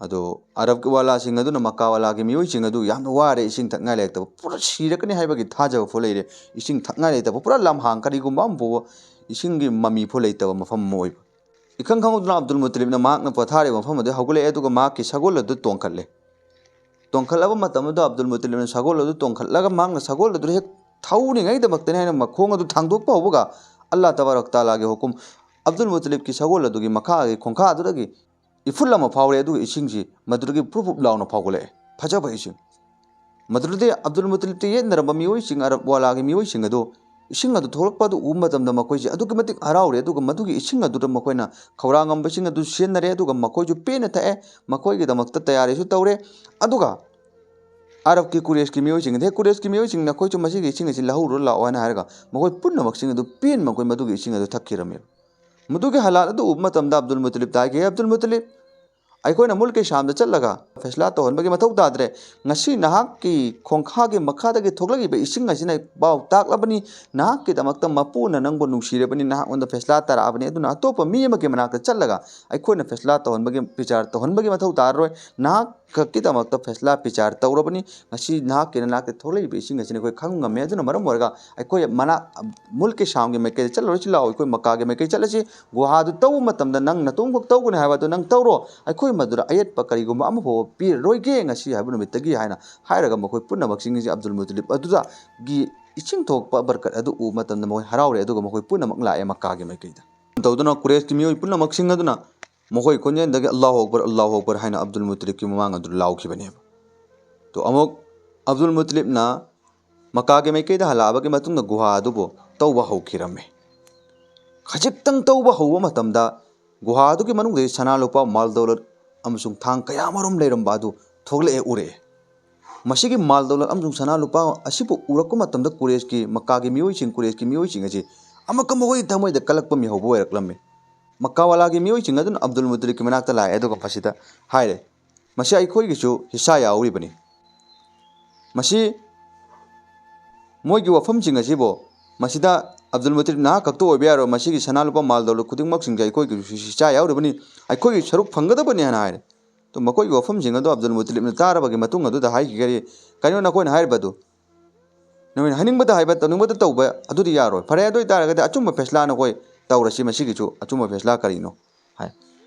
ꯑꯗꯣ ꯑꯔꯕꯀꯤ ꯋꯥꯂꯥꯁꯤꯡ ꯑꯗꯨꯅ, ꯃꯛꯀꯥ ꯋꯥꯂꯥꯒꯤ ꯃꯤꯑꯣꯏꯁꯤꯡ ꯑꯗꯨ ꯌꯥꯝꯅ ꯋꯥꯔꯦ, ꯏꯁꯤꯡ ꯊꯛꯅꯤꯡꯉꯥꯏ ꯂꯩꯔꯛꯇꯕ, ꯄꯨꯔꯥ ꯁꯤꯔꯛꯀꯅꯤ ꯍꯥꯏꯕꯒꯤ ꯊꯥꯖꯕ ꯐꯥꯎ ꯂꯩꯔꯦ꯫ ꯏꯁꯤꯡ ꯊꯛꯅꯤꯡꯉꯥꯏ ꯂꯩꯇꯕ, ꯄꯨꯔꯥ ꯂꯝꯍꯥꯡ, ꯀꯔꯤꯒꯨꯝꯕ ꯑꯃ ꯐꯥꯎꯕ ꯏꯁꯤꯡꯒꯤ ꯃꯃꯤ ꯐꯥꯎ ꯂꯩꯇꯕ ꯃꯐꯝ ꯑꯃ ꯑꯣꯏꯕ꯫ ꯏꯈꯪ ꯈꯪꯍꯧꯗꯅ ꯑꯕꯗꯨꯜ ꯃꯨꯇꯂꯤꯕꯅ ꯃꯍꯥꯛꯅ ꯄꯣꯊꯥꯔꯤꯕ ꯃꯐꯝ ꯑꯗꯨ ꯍꯧꯒꯠꯂꯛꯑꯦ, ꯑꯗꯨꯒ ꯃꯍꯥꯛꯀꯤ ꯁꯒꯣꯜ ꯑꯗꯨ ꯇꯣꯡꯈꯠꯂꯦ꯫ ꯇꯣꯡꯈꯠꯂꯕ ꯃꯇꯝ ꯑꯗꯨꯗ ꯑꯕꯗꯨꯜ ꯃꯨꯇꯂꯤꯕꯅ ꯁꯒꯣꯜ ꯑꯗꯨ ꯇꯣꯡꯈꯠꯂꯒ ꯃꯍꯥꯛꯅ ꯁꯒꯣꯜ ꯑꯗꯨ ꯍꯦꯛ ꯊꯧꯔꯤꯉꯩꯗꯃꯛꯇꯅꯤ ꯍꯥꯏꯅ ꯃꯈꯣꯡ ꯑꯗꯨ ꯊꯥꯡꯗꯣꯛꯄ ꯍꯧꯕꯒ, ꯑꯜꯂꯥꯍ ꯇꯕꯥꯔꯛ ꯇꯥꯂꯥꯒꯤ ꯍꯨꯀꯨꯝ, ꯑꯕꯗꯨꯜ ꯃꯨꯇꯂꯤꯕꯀꯤ ꯁꯒꯣꯜ ꯑꯗꯨꯒꯤ ꯃꯈꯥꯒꯤ ꯈꯣꯡꯈꯥ ꯑꯗꯨꯗꯒꯤ ꯏꯐꯨꯜ ꯑꯃ ꯐꯥꯎꯔꯦ, ꯑꯗꯨꯒ ꯏꯁꯤꯡꯁꯤ ꯃꯗꯨꯗꯒꯤ ꯄ꯭ꯔꯨꯞ ꯄ꯭ꯔꯨꯞ ꯂꯥꯎꯅ ꯐꯥꯎꯒꯠꯂꯛꯑꯦ꯫ ꯐꯖꯕ ꯏꯁꯤꯡ꯫ ꯃꯗꯨꯗꯗꯤ ꯑꯕꯗꯨꯜ ꯃꯨꯇꯂꯤꯕꯇ ꯌꯦꯠꯅꯔꯝꯕ ꯃꯤꯑꯣꯏꯁꯤꯡ, ꯑꯔꯕ ꯋꯥꯂꯥꯒꯤ ꯃꯤꯑꯣꯏꯁꯤꯡ ꯑꯗꯨ ꯏꯁꯤꯡ ꯑꯗꯨ ꯊꯣꯛꯂꯛꯄ ꯑꯗꯨ ꯎꯕ ꯃꯇꯝꯗ ꯃꯈꯣꯏꯁꯦ ꯑꯗꯨꯛꯀꯤ ꯃꯇꯤꯛ ꯍꯔꯥꯎꯔꯦ, ꯑꯗꯨꯒ ꯃꯗꯨꯒꯤ ꯏꯁꯤꯡ ꯑꯗꯨꯗ ꯃꯈꯣꯏꯅ ꯈꯧꯔꯥꯡꯉꯝꯕꯁꯤꯡ ꯑꯗꯨ ꯁꯤꯖꯤꯟꯅꯔꯦ, ꯑꯗꯨꯒ ꯃꯈꯣꯏꯁꯨ ꯄꯦꯟꯅ ꯊꯛꯑꯦ, ꯃꯈꯣꯏꯒꯤꯗꯃꯛꯇ ꯇꯌꯥꯔꯤꯁꯨ ꯇꯧꯔꯦ꯫ ꯑꯗꯨꯒ ꯑꯔꯕꯀꯤ ꯀꯨꯔꯦꯁꯀꯤ ꯃꯤꯑꯣꯏꯁꯤꯡ, "ꯍꯦ ꯀꯨꯔꯦꯁꯀꯤ ꯃꯤꯑꯣꯏꯁꯤꯡ, ꯅꯈꯣꯏꯁꯨ ꯃꯁꯤꯒꯤ ꯏꯁꯤꯡ ꯑꯁꯤ ꯂꯧꯍꯧꯔꯨꯔ ꯂꯥꯛꯑꯣ" ꯍꯥꯏꯅ ꯍꯥꯏꯔꯒ ꯃꯈꯣꯏ ꯄꯨꯝꯅꯃꯛꯁꯤꯡ ꯑꯗꯨ ꯄꯦꯟ ꯃꯈꯣꯏ ꯃꯗꯨꯒꯤ ꯏꯁꯤꯡ ꯑꯗꯨ ꯊꯛꯈꯤꯔꯝꯃꯦꯕ꯫ ꯃꯗꯨꯒꯤ ꯍꯥꯂꯥꯠ ꯑꯗꯨ ꯎꯕ ꯃꯇꯝꯗ ꯑꯕꯗꯨꯜ ꯃꯨꯇꯂꯤꯕꯇ ꯍꯥꯏꯈꯤ, "ꯍꯦ ꯑꯕꯗꯨꯜ ꯃꯨꯇꯂꯤꯕ, ꯑꯩꯈꯣꯏꯅ ꯃꯨꯜꯀꯤ ꯁꯥꯝꯗ ꯆꯠꯂꯒ ꯐꯦꯁꯂꯥ ꯇꯧꯍꯟꯕꯒꯤ ꯃꯊꯧ ꯇꯥꯗ꯭ꯔꯦ꯫ ꯉꯁꯤ ꯅꯍꯥꯛꯀꯤ ꯈꯣꯡꯈꯥꯒꯤ ꯃꯈꯥꯗꯒꯤ ꯊꯣꯛꯂꯛꯏꯕ ꯏꯁꯤꯡ ꯑꯁꯤꯅ ꯄꯥꯎ ꯇꯥꯛꯂꯕꯅꯤ, ꯅꯍꯥꯛꯀꯤꯗꯃꯛꯇ ꯃꯄꯨꯅ ꯅꯪꯕꯨ ꯅꯨꯡꯁꯤꯔꯕꯅꯤ, ꯅꯍꯥꯛꯉꯣꯟꯗ ꯐꯦꯁꯂꯥ ꯇꯥꯔꯛꯑꯕꯅꯤ꯫ ꯑꯗꯨꯅ ꯑꯇꯣꯞꯄ ꯃꯤ ꯑꯃꯒꯤ ꯃꯅꯥꯛꯇ ꯆꯠꯂꯒ ꯑꯩꯈꯣꯏꯅ ꯐꯦꯁꯂꯥ ꯇꯧꯍꯟꯕꯒꯤ, ꯕꯤꯆꯥꯔ ꯇꯧꯍꯟꯕꯒꯤ ꯃꯊꯧ ꯇꯥꯔꯔꯣꯏ꯫ ꯅꯍꯥꯛ ꯈꯛꯀꯤꯗꯃꯛꯇ ꯐꯦꯁꯂꯥ ꯕꯤꯆꯥꯔ ꯇꯧꯔꯕꯅꯤ꯫ ꯉꯁꯤ ꯅꯍꯥꯛꯀꯤ ꯅꯅꯥꯛꯇ ꯊꯣꯛꯂꯛꯏꯕ ꯏꯁꯤꯡ ꯑꯁꯤꯅ ꯑꯩꯈꯣꯏ ꯈꯪꯕ ꯉꯝꯃꯦ꯫ ꯑꯗꯨꯅ ꯃꯔꯝ ꯑꯣꯏꯔꯒ ꯑꯩꯈꯣꯏ ꯃꯅꯥꯛ, ꯃꯨꯜꯀꯤ ꯁꯥꯝꯒꯤ ꯃꯥꯏꯀꯩꯗ ꯆꯠꯂꯔꯣꯏꯁꯤ ꯂꯥꯛꯑꯣ, ꯑꯩꯈꯣꯏ ꯃꯛꯀꯥꯒꯤ ꯃꯥꯏꯀꯩ ꯆꯠꯂꯁꯤ꯫ ꯒꯨꯍꯥꯗꯨ ꯇꯧꯕ ꯃꯇꯝꯗ ꯅꯪ ꯅꯇꯣꯝꯈꯛ ꯇꯧꯒꯅꯤ ꯍꯥꯏꯕ ꯑꯗꯨ ꯅꯪ ꯇꯧꯔꯣ꯫ ꯑꯩꯈꯣꯏ ꯃꯗꯨꯗ ꯑꯌꯦꯠꯄ ꯀꯔꯤꯒꯨꯝꯕ ꯑꯃ ꯐꯥꯎꯕ ꯄꯤꯔꯔꯣꯏꯒꯦ ꯉꯁꯤ ꯍꯥꯏꯕ ꯅꯨꯃꯤꯠꯇꯒꯤ" ꯍꯥꯏꯅ ꯍꯥꯏꯔꯒ ꯃꯈꯣꯏ ꯄꯨꯝꯅꯃꯛꯁꯤꯡ ꯑꯁꯤ ꯑꯕꯗꯨꯜ ꯃꯨꯇꯂꯤꯕ ꯑꯗꯨꯗꯒꯤ ꯏꯁꯤꯡ ꯊꯣꯛꯄ ꯕꯔꯀꯠ ꯑꯗꯨ ꯎꯕ ꯃꯇꯝꯗ ꯃꯈꯣꯏ ꯍꯔꯥꯎꯔꯦ, ꯑꯗꯨꯒ ꯃꯈꯣꯏ ꯄꯨꯝꯅꯃꯛ ꯂꯥꯛꯑꯦ ꯃꯛꯀꯥꯒꯤ ꯃꯥꯏꯀꯩꯗ꯫ ꯇꯧꯗꯨꯅ ꯀꯨꯔꯦꯁꯀꯤ ꯃꯤꯑꯣꯏ ꯄꯨꯝꯅꯃꯛꯁꯤꯡ ꯑꯗꯨꯅ ꯃꯈꯣꯏ ꯈꯣꯟꯖꯦꯜꯗꯒꯤ "ꯑꯜꯂꯥꯍꯨ ꯑꯛꯕꯔ, ꯑꯜꯂꯥꯍꯨ ꯑꯛꯕꯔ" ꯍꯥꯏꯅ ꯑꯕꯗꯨꯜ ꯃꯨꯇꯂꯤꯕꯀꯤ ꯃꯃꯥꯡ ꯑꯗꯨ ꯂꯥꯎꯈꯤꯕꯅꯦꯕ꯫ ꯇꯣ ꯑꯃꯨꯛ ꯑꯕꯗꯨꯜ ꯃꯨꯇꯂꯤꯕꯅ ꯃꯛꯀꯥꯒꯤ ꯃꯥꯏꯀꯩꯗ ꯍꯜꯂꯛꯑꯕꯒꯤ ꯃꯇꯨꯡꯗ ꯒꯨꯍꯥ ꯑꯗꯨꯕꯨ ꯇꯧꯕ ꯍꯧꯈꯤꯔꯝꯃꯤ꯫ ꯈꯖꯤꯛꯇꯪ ꯇꯧꯕ ꯍꯧꯕ ꯃꯇꯝꯗ ꯒꯨꯍꯥꯗꯨꯒꯤ ꯃꯅꯨꯡꯗꯒꯤ ꯁꯅꯥ ꯂꯨꯄꯥ, ꯃꯥꯜ ꯗꯧꯂꯠ ꯑꯃꯁꯨꯡ ꯊꯥꯡ ꯀꯌꯥ ꯃꯔꯨꯝ ꯂꯩꯔꯝꯕ ꯑꯗꯨ ꯊꯣꯛꯂꯛꯑꯦ, ꯎꯔꯛꯑꯦ꯫ ꯃꯁꯤꯒꯤ ꯃꯥꯜ ꯗꯧꯂꯠ ꯑꯃꯁꯨꯡ ꯁꯅꯥ ꯂꯨꯄꯥ ꯑꯁꯤꯕꯨ ꯎꯔꯛꯄ ꯃꯇꯝꯗ ꯀꯨꯔꯦꯁꯀꯤ, ꯃꯛꯀꯥꯒꯤ ꯃꯤꯑꯣꯏꯁꯤꯡ, ꯀꯨꯔꯦꯁꯀꯤ ꯃꯤꯑꯣꯏꯁꯤꯡ ꯑꯁꯤ ꯑꯃꯛꯀ ꯃꯈꯣꯏꯒꯤ ꯊꯃꯣꯏꯗ ꯀꯜꯂꯛꯄ ꯃꯤꯍꯧꯕ ꯑꯣꯏꯔꯛꯂꯝꯃꯤ꯫ ꯃꯛꯀꯥꯋꯥꯂꯥꯒꯤ ꯃꯤꯑꯣꯏꯁꯤꯡ ꯑꯗꯨꯅ ꯑꯕꯗꯨꯜ ꯃꯨꯇꯂꯤꯕꯀꯤ ꯃꯅꯥꯛꯇ ꯂꯥꯛꯑꯦ, ꯑꯗꯨꯒ ꯃꯁꯤꯗ ꯍꯥꯏꯔꯦ, "ꯃꯁꯤ ꯑꯩꯈꯣꯏꯒꯤꯁꯨ ꯍꯤꯁꯥ ꯌꯥꯎꯔꯤꯕꯅꯤ꯫ ꯃꯁꯤ ꯃꯣꯏꯒꯤ ꯋꯥꯐꯝꯁꯤꯡ ꯑꯁꯤꯕꯨ ꯃꯁꯤꯗ ꯑꯕꯗꯨꯜ ꯃꯨꯇꯂꯤꯕ ꯅꯍꯥꯛ ꯈꯛꯇ ꯑꯣꯏꯕ ꯌꯥꯔꯣꯏ, ꯃꯁꯤꯒꯤ ꯁꯅꯥ ꯂꯨꯄꯥ, ꯃꯥꯜ ꯗꯧꯂꯠ ꯈꯨꯗꯤꯡꯃꯛꯁꯤꯡꯁꯦ ꯑꯩꯈꯣꯏꯒꯤꯁꯨ ꯍꯤꯁꯥ ꯌꯥꯎꯔꯤꯕꯅꯤ, ꯑꯩꯈꯣꯏꯒꯤ ꯁꯔꯨꯛ ꯐꯪꯒꯗꯕꯅꯤ" ꯍꯥꯏꯅ ꯍꯥꯏꯔꯦ꯫ ꯑꯗꯨ ꯃꯈꯣꯏꯒꯤ ꯋꯥꯐꯝꯁꯤꯡ ꯑꯗꯨ ꯑꯕꯗꯨꯜ ꯃꯨꯇꯂꯤꯕꯅ ꯇꯥꯔꯕꯒꯤ ꯃꯇꯨꯡ ꯑꯗꯨꯗ ꯍꯥꯏꯈꯤꯒꯅꯤ, "ꯀꯩꯅꯣ ꯅꯈꯣꯏꯅ ꯍꯥꯏꯔꯤꯕꯗꯨ? ꯅꯈꯣꯏꯅ ꯍꯥꯏꯅꯤꯡꯕꯗ ꯍꯥꯏꯕ, ꯇꯧꯅꯤꯡꯕꯗ ꯇꯧꯕ ꯑꯗꯨꯗꯤ ꯌꯥꯔꯣꯏ꯫ ꯐꯔꯦ, ꯑꯗꯨ ꯑꯣꯏꯇꯥꯔꯒꯗꯤ ꯑꯆꯨꯝꯕ ꯐꯦꯁꯂꯥ ꯅꯈꯣꯏ ꯇꯧꯔꯁꯤ, ꯃꯁꯤꯒꯤꯁꯨ ꯑꯆꯨꯝꯕ ꯐꯦꯁꯂꯥ ꯀꯔꯤꯅꯣ?" ꯍꯥꯏ꯫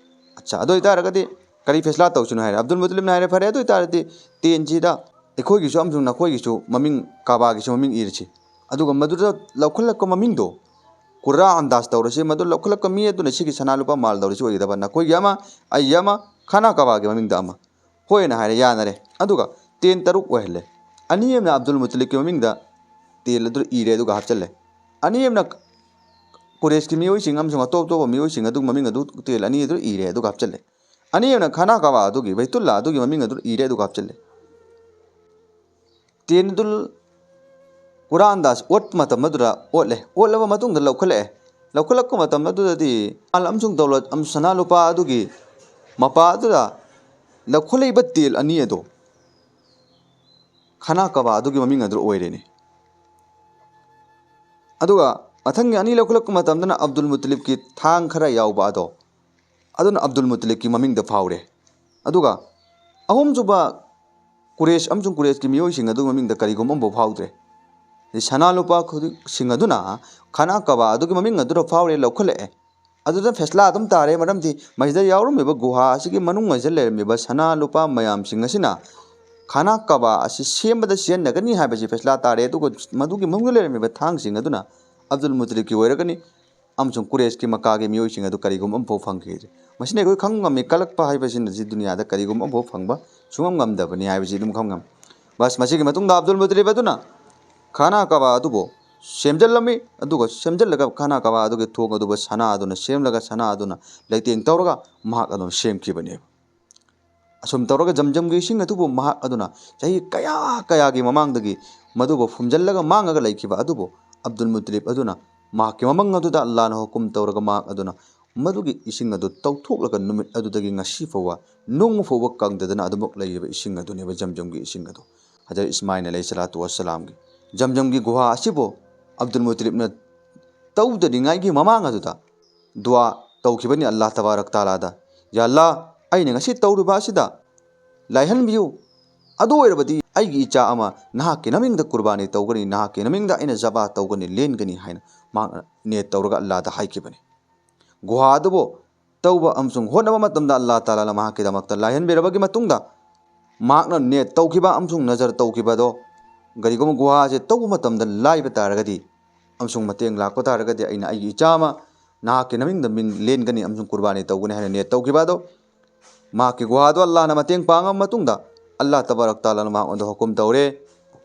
"ꯑꯠꯆꯥ, ꯑꯗꯨ ꯑꯣꯏꯇꯥꯔꯒꯗꯤ ꯀꯔꯤ ꯐꯦꯁꯂꯥ ꯇꯧꯁꯤꯅꯣ?" ꯍꯥꯏꯔꯦ꯫ ꯑꯕꯗꯨꯜ ꯃꯨꯇꯂꯤꯕꯅ ꯍꯥꯏꯔꯦ, "ꯐꯔꯦ, ꯑꯗꯨ ꯑꯣꯏꯇꯥꯔꯗꯤ ꯇꯦꯟꯁꯤꯗ ꯑꯩꯈꯣꯏꯒꯤꯁꯨ ꯑꯃꯁꯨꯡ ꯅꯈꯣꯏꯒꯤꯁꯨ ꯃꯃꯤꯡ, ꯀꯥꯕꯥꯒꯤꯁꯨ ꯃꯃꯤꯡ ꯏꯔꯁꯤ꯫ ꯑꯗꯨꯒ ꯃꯗꯨꯗ ꯂꯧꯈꯠꯂꯛꯄ ꯃꯃꯤꯡꯗꯣ ꯀꯨꯔꯥ ꯑꯟꯗꯥꯖ ꯇꯧꯔꯁꯤ꯫ ꯃꯗꯨ ꯂꯧꯈꯠꯂꯛꯄ ꯃꯤ ꯑꯗꯨꯅ ꯁꯤꯒꯤ ꯁꯅꯥ ꯂꯨꯄꯥ, ꯃꯥꯜ ꯗꯧꯂꯠꯁꯤ ꯑꯣꯏꯒꯗꯕ, ꯅꯈꯣꯏꯒꯤ ꯑꯃ, ꯑꯩꯒꯤ ꯑꯃ, ꯈꯥꯅꯥ ꯀꯥꯕꯥꯒꯤ ꯃꯃꯤꯡꯗ ꯑꯃ"꯫ "ꯍꯣꯏꯅ" ꯍꯥꯏꯔꯦ, ꯌꯥꯅꯔꯦ꯫ ꯑꯗꯨꯒ ꯇꯦꯟ ꯇꯔꯨꯛ ꯑꯣꯏꯍꯜꯂꯦ꯫ ꯑꯅꯤ ꯑꯃꯅ ꯑꯕꯗꯨꯜ ꯃꯨꯇꯂꯤꯕꯀꯤ ꯃꯃꯤꯡꯗ ꯇꯦꯟ ꯑꯗꯨ ꯏꯔꯦ, ꯑꯗꯨꯒ ꯍꯥꯞꯆꯜꯂꯦ꯫ ꯑꯅꯤ ꯑꯃꯅ ꯀꯨꯔꯦꯁꯀꯤ ꯃꯤꯑꯣꯏꯁꯤꯡ ꯑꯃꯁꯨꯡ ꯑꯇꯣꯞ ꯑꯇꯣꯞꯄ ꯃꯤꯑꯣꯏꯁꯤꯡ ꯑꯗꯨ ꯃꯃꯤꯡ ꯑꯗꯨ ꯇꯦꯟ ꯑꯅꯤ ꯑꯗꯨ ꯏꯔꯦ, ꯑꯗꯨꯒ ꯍꯥꯞꯆꯜꯂꯦ꯫ ꯑꯅꯤ ꯑꯃꯅ ꯈꯥꯅꯥ ꯀꯥꯕꯥ ꯑꯗꯨꯒꯤ, ꯕꯩꯇꯨꯜꯂꯥ ꯑꯗꯨꯒꯤ ꯃꯃꯤꯡ ꯑꯗꯨ ꯏꯔꯦ, ꯑꯗꯨꯒ ꯍꯥꯞꯆꯜꯂꯦ꯫ ꯇꯦꯟ ꯑꯗꯨ ꯀꯨꯔꯥ ꯑꯟꯗꯥꯖ ꯑꯣꯠꯄ ꯃꯇꯝ ꯑꯗꯨꯗ ꯑꯣꯠꯂꯦ꯫ ꯑꯣꯠꯂꯕ ꯃꯇꯨꯡꯗ ꯂꯧꯈꯠꯂꯛꯑꯦ꯫ ꯂꯧꯈꯠꯂꯛꯄ ꯃꯇꯝ ꯑꯗꯨꯗꯗꯤ ꯃꯥꯜ ꯑꯃꯁꯨꯡ ꯗꯧꯂꯠ ꯑꯃꯁꯨꯡ ꯁꯅꯥ ꯂꯨꯄꯥ ꯑꯗꯨꯒꯤ ꯃꯄꯥ ꯑꯗꯨꯗ ꯂꯧꯈꯠꯂꯛꯏꯕ ꯇꯦꯟ ꯑꯅꯤ ꯑꯗꯣ ꯈꯥꯅꯥ ꯀꯥꯕꯥ ꯑꯗꯨꯒꯤ ꯃꯃꯤꯡ ꯑꯗꯨ ꯑꯣꯏꯔꯦꯅꯦ꯫ ꯑꯗꯨꯒ ꯃꯊꯪꯒꯤ ꯑꯅꯤ ꯂꯧꯈꯠꯂꯛꯄ ꯃꯇꯝꯗꯅ ꯑꯕꯗꯨꯜ ꯃꯨꯇꯂꯤꯕꯀꯤ ꯊꯥꯡ ꯈꯔ ꯌꯥꯎꯕ ꯑꯗꯣ, ꯑꯗꯨꯅ ꯑꯕꯗꯨꯜ ꯃꯨꯇꯂꯤꯕꯀꯤ ꯃꯃꯤꯡꯗ ꯐꯥꯎꯔꯦ꯫ ꯑꯗꯨꯒ ꯑꯍꯨꯝꯁꯨꯕ ꯀꯨꯔꯦꯁ ꯑꯃꯁꯨꯡ ꯀꯨꯔꯦꯁꯀꯤ ꯃꯤꯑꯣꯏꯁꯤꯡ ꯑꯗꯨꯒꯤ ꯃꯃꯤꯡꯗ ꯀꯔꯤꯒꯨꯝꯕ ꯑꯃꯐꯥꯎ ꯐꯥꯎꯗ꯭ꯔꯦ꯫ ꯁꯅꯥ ꯂꯨꯄꯥ ꯈꯨꯗꯤꯡꯁꯤꯡ ꯑꯗꯨꯅ ꯈꯥꯅꯥ ꯀꯥꯕꯥ ꯑꯗꯨꯒꯤ ꯃꯃꯤꯡ ꯑꯗꯨꯗ ꯐꯥꯎꯔꯦ, ꯂꯧꯈꯠꯂꯛꯑꯦ꯫ ꯑꯗꯨꯗ ꯐꯦꯁꯂꯥ ꯑꯗꯨꯝ ꯇꯥꯔꯦ, ꯃꯔꯝꯗꯤ ꯃꯁꯤꯗ ꯌꯥꯎꯔꯝꯃꯤꯕ ꯒꯨꯍꯥ ꯑꯁꯤꯒꯤ ꯃꯅꯨꯡ ꯑꯁꯤꯗ ꯂꯩꯔꯝꯃꯤꯕ ꯁꯅꯥ ꯂꯨꯄꯥ ꯃꯌꯥꯝꯁꯤꯡ ꯑꯁꯤꯅ ꯈꯥꯅꯥ ꯀꯥꯕꯥ ꯑꯁꯤ ꯁꯦꯝꯕꯗ ꯁꯤꯖꯤꯟꯅꯒꯅꯤ ꯍꯥꯏꯕꯁꯤ ꯐꯦꯁꯂꯥ ꯇꯥꯔꯦ꯫ ꯑꯗꯨꯒ ꯃꯗꯨꯒꯤ ꯃꯅꯨꯡꯗ ꯂꯩꯔꯝꯃꯤꯕ ꯊꯥꯡꯁꯤꯡ ꯑꯗꯨꯅ ꯑꯕꯗꯨꯜ ꯃꯨꯇꯂꯤꯕꯀꯤ ꯑꯣꯏꯔꯒꯅꯤ, ꯑꯃꯁꯨꯡ ꯀꯨꯔꯦꯁꯀꯤ, ꯃꯛꯀꯥꯒꯤ ꯃꯤꯑꯣꯏꯁꯤꯡ ꯑꯗꯨ ꯀꯔꯤꯒꯨꯝꯕ ꯑꯃꯐꯥꯎ ꯐꯪꯈꯤꯗ꯭ꯔꯦ꯫ ꯃꯁꯤꯅ ꯑꯩꯈꯣꯏ ꯈꯪꯕ ꯉꯝꯃꯤ, ꯀꯜꯂꯛꯄ ꯍꯥꯏꯕꯁꯤꯅ ꯁꯤ ꯗꯨꯅꯤꯌꯥꯗ ꯀꯔꯤꯒꯨꯝꯕ ꯑꯃꯐꯥꯎ ꯐꯪꯕ ꯁꯨꯡꯉꯝ ꯉꯝꯗꯕꯅꯤ ꯍꯥꯏꯕꯁꯤ ꯑꯗꯨꯝ ꯈꯪꯕ ꯉꯝꯃꯤ꯫ ꯕꯁ, ꯃꯁꯤꯒꯤ ꯃꯇꯨꯡꯗ ꯑꯕꯗꯨꯜ ꯃꯨꯇꯂꯤꯕ ꯑꯗꯨꯅ ꯈꯥꯅꯥ ꯀꯥꯕꯥ ꯑꯗꯨꯕꯨ ꯁꯦꯝꯖꯤꯜꯂꯝꯃꯤ꯫ ꯑꯗꯨꯒ ꯁꯦꯝꯖꯤꯜꯂꯒ ꯈꯥꯅꯥ ꯀꯕꯥ ꯑꯗꯨꯒꯤ ꯊꯣꯡ ꯑꯗꯨꯕꯨ ꯁꯅꯥ ꯑꯗꯨꯅ ꯁꯦꯝꯂꯒ, ꯁꯅꯥ ꯑꯗꯨꯅ ꯂꯩꯇꯦꯡ ꯇꯧꯔꯒ ꯃꯍꯥꯛ ꯑꯗꯨꯅ ꯁꯦꯝꯈꯤꯕꯅꯦꯕ꯫ ꯑꯁꯨꯝ ꯇꯧꯔꯒ ꯖꯝꯖꯝꯒꯤ ꯏꯁꯤꯡ ꯑꯗꯨꯕꯨ ꯃꯍꯥꯛ ꯑꯗꯨꯅ ꯆꯍꯤ ꯀꯌꯥ ꯀꯌꯥꯒꯤ ꯃꯃꯥꯡꯗꯒꯤ ꯃꯗꯨꯕꯨ ꯐꯨꯝꯖꯤꯜꯂꯒ ꯃꯥꯡꯉꯒ ꯂꯩꯈꯤꯕ ꯑꯗꯨꯕꯨ ꯑꯕꯗꯨꯜ ꯃꯨꯇꯂꯤꯕ ꯑꯗꯨꯅ ꯃꯍꯥꯛꯀꯤ ꯃꯃꯪ ꯑꯗꯨꯗ ꯑꯜꯂꯥꯍꯅ ꯍꯨꯀꯨꯝ ꯇꯧꯔꯒ ꯃꯍꯥꯛ ꯑꯗꯨꯅ ꯃꯗꯨꯒꯤ ꯏꯁꯤꯡ ꯑꯗꯨ ꯇꯧꯊꯣꯛꯂꯒ ꯅꯨꯃꯤꯠ ꯑꯗꯨꯗꯒꯤ ꯉꯁꯤ ꯐꯥꯎꯕ ꯅꯣꯡꯃ ꯐꯥꯎꯕ ꯀꯪꯗꯗꯅ ꯑꯗꯨꯃꯛ ꯂꯩꯔꯤꯕ ꯏꯁꯤꯡ ꯑꯗꯨꯅꯦꯕ ꯖꯝꯖꯝꯒꯤ ꯏꯁꯤꯡ ꯑꯗꯨ꯫ ꯍꯖꯔꯠ ꯏꯁꯃꯥꯏꯜ ꯑꯂꯩꯍꯤ ꯁꯂꯥꯇꯨ ꯋꯥꯁꯂꯥꯝꯒꯤ ꯖꯝꯖꯝꯒꯤ ꯒꯨꯍꯥ ꯑꯁꯤꯕꯨ ꯑꯕꯗꯨꯜ ꯃꯨꯇꯂꯤꯕꯅ ꯇꯧꯗ꯭ꯔꯤꯉꯩꯒꯤ ꯃꯃꯥꯡ ꯑꯗꯨꯗ ꯗꯨꯋꯥ ꯇꯧꯈꯤꯕꯅꯤ ꯑꯜꯂꯥꯍ ꯇꯕꯥꯔꯛ ꯇꯥꯂꯥꯗ, "ꯌꯥ ꯑꯜꯂꯥꯍ, ꯑꯩꯅ ꯉꯁꯤ ꯇꯧꯔꯤꯕ ꯑꯁꯤꯗ ꯂꯥꯏꯍꯟꯕꯤꯌꯨ꯫ ꯑꯗꯨ ꯑꯣꯏꯔꯕꯗꯤ ꯑꯩꯒꯤ ꯏꯆꯥ ꯑꯃ ꯅꯍꯥꯛꯀꯤ ꯅꯃꯤꯡꯗ ꯀꯨꯔꯕꯥꯅꯤ ꯇꯧꯒꯅꯤ, ꯅꯍꯥꯛꯀꯤ ꯅꯃꯤꯡꯗ ꯑꯩꯅ ꯖꯕꯥ ꯇꯧꯒꯅꯤ, ꯂꯦꯟꯒꯅꯤ" ꯍꯥꯏꯅ ꯃꯍꯥꯛꯅ ꯅꯤꯌꯠ ꯇꯧꯔꯒ ꯑꯜꯂꯥꯍꯗ ꯍꯥꯏꯈꯤꯕꯅꯤ꯫ ꯒꯨꯍꯥ ꯑꯗꯨꯕꯨ ꯇꯧꯕ ꯑꯃꯁꯨꯡ ꯍꯣꯠꯅꯕ ꯃꯇꯝꯗ ꯑꯜꯂꯥꯍ ꯇꯥꯂꯥꯅ ꯃꯍꯥꯛꯀꯤꯗꯃꯛꯇ ꯂꯥꯏꯍꯟꯕꯤꯔꯕꯒꯤ ꯃꯇꯨꯡꯗ ꯃꯍꯥꯛꯅ ꯅꯤꯌꯠ ꯇꯧꯈꯤꯕ ꯑꯃꯁꯨꯡ ꯅꯖꯔ ꯇꯧꯈꯤꯕꯗꯣ ꯀꯔꯤꯒꯨꯝꯕ ꯒꯨꯍꯥ ꯑꯁꯤ ꯇꯧꯕ ꯃꯇꯝꯗ ꯂꯥꯏꯕ ꯇꯥꯔꯒꯗꯤ ꯑꯃꯁꯨꯡ ꯃꯇꯦꯡ ꯂꯥꯛꯄ ꯇꯥꯔꯒꯗꯤ ꯑꯩꯅ ꯑꯩꯒꯤ ꯏꯆꯥ ꯑꯃ ꯅꯍꯥꯛꯀꯤ ꯅꯃꯤꯡꯗ ꯃꯤꯡ ꯂꯦꯟꯒꯅꯤ ꯑꯃꯁꯨꯡ ꯀꯨꯔꯕꯥꯅꯤ ꯇꯧꯒꯅꯤ ꯍꯥꯏꯅ ꯅꯤꯌꯠ ꯇꯧꯈꯤꯕ ꯑꯗꯣ ꯃꯍꯥꯛꯀꯤ ꯒꯨꯍꯥꯗꯣ ꯑꯜꯂꯥꯍꯅ ꯃꯇꯦꯡ ꯄꯥꯡꯉꯕ ꯃꯇꯨꯡꯗ ꯑꯜꯂꯥꯍ ꯇꯕꯥꯔꯛ ꯇꯥꯂꯥꯅ ꯃꯍꯥꯛꯉꯣꯟꯗ ꯍꯨꯀꯨꯝ ꯇꯧꯔꯦ,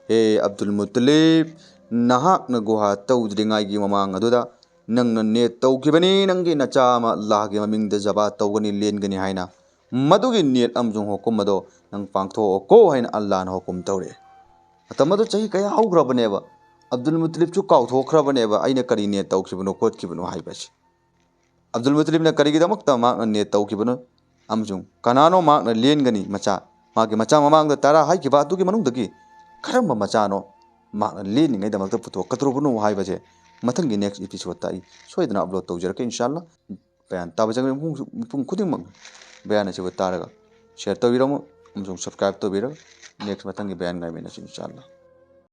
"ꯍꯦ ꯑꯕꯗꯨꯜ ꯃꯨꯇꯂꯤꯕ, ꯅꯍꯥꯛꯅ ꯒꯨꯍꯥ ꯇꯧꯗ꯭ꯔꯤꯉꯩꯒꯤ ꯃꯃꯥꯡ ꯑꯗꯨꯗ ꯅꯪꯅ ꯅꯤꯌꯠ ꯇꯧꯈꯤꯕꯅꯤ, ꯅꯪꯒꯤ ꯅꯆꯥ ꯑꯃ ꯑꯜꯂꯥꯍꯒꯤ ꯃꯃꯤꯡꯗ ꯖꯕꯥ ꯇꯧꯒꯅꯤ, ꯂꯦꯟꯒꯅꯤ ꯍꯥꯏꯅ꯫ ꯃꯗꯨꯒꯤ ꯅꯤꯌꯠ ꯑꯃꯁꯨꯡ ꯍꯨꯀꯨꯝ ꯑꯗꯣ ꯅꯪ ꯄꯥꯡꯊꯣꯛꯑꯣꯀꯣ" ꯍꯥꯏꯅ ꯑꯜꯂꯥꯍꯅ ꯍꯨꯀꯨꯝ ꯇꯧꯔꯛꯑꯦ꯫ ꯃꯇꯝ ꯑꯗꯨ ꯆꯍꯤ ꯀꯌꯥ ꯍꯧꯈ꯭ꯔꯕꯅꯦꯕ꯫ ꯑꯕꯗꯨꯜ ꯃꯨꯇꯂꯤꯕꯁꯨ ꯀꯥꯎꯊꯣꯛꯈ꯭ꯔꯕꯅꯦꯕ ꯑꯩꯅ ꯀꯔꯤ ꯅꯤꯌꯠ ꯇꯧꯈꯤꯕꯅꯣ ꯈꯣꯠꯈꯤꯕꯅꯣ ꯍꯥꯏꯕꯁꯦ꯫ ꯑꯕꯗꯨꯜ ꯃꯨꯇꯂꯤꯕꯅ ꯀꯔꯤꯒꯤꯗꯃꯛꯇ ꯃꯍꯥꯛꯅ ꯅꯤꯌꯠ ꯇꯧꯈꯤꯕꯅꯣ ꯑꯃꯁꯨꯡ ꯀꯅꯥꯅꯣ ꯃꯍꯥꯛꯅ ꯂꯦꯟꯒꯅꯤ ꯃꯆꯥ, ꯃꯥꯒꯤ ꯃꯆꯥ ꯃꯃꯥꯡꯗ ꯇꯔꯥ ꯍꯥꯏꯈꯤꯕ ꯑꯗꯨꯒꯤ ꯃꯅꯨꯡꯗꯒꯤ ꯀꯔꯝꯕ ꯃꯆꯥꯅꯣ ꯃꯍꯥꯛꯅ ꯂꯦꯟꯅꯤꯡꯉꯥꯏꯗꯃꯛꯇ ꯄꯨꯊꯣꯛꯀꯗꯧꯔꯕꯅꯣ ꯍꯥꯏꯕꯁꯦ ꯃꯊꯪꯒꯤ next episode ꯇ ꯑꯩ ꯁꯣꯏꯗꯅ upload ꯇꯧꯖꯔꯛꯀꯦ, ꯏꯟꯁꯥ ꯑꯜꯂꯥꯍ꯫ ꯕꯌꯥꯟ ꯇꯥꯕ ꯆꯪꯂꯤꯕ ꯃꯤꯄꯨꯝ, ꯃꯤꯄꯨꯝ ꯈꯨꯗꯤꯡꯃꯛ ꯕꯌꯥꯟ ꯑꯁꯤꯕꯨ ꯇꯥꯔꯒ share ꯇꯧꯕꯤꯔꯝꯃꯨ ꯑꯃꯁꯨꯡ subscribe ꯇꯧꯕꯤꯔꯒ next ꯃꯊꯪꯒꯤ ꯕꯌꯥꯟ ꯉꯥꯏꯃꯤꯟꯅꯁꯤ, ꯏꯟꯁꯥ ꯑꯜꯂꯥꯍ꯫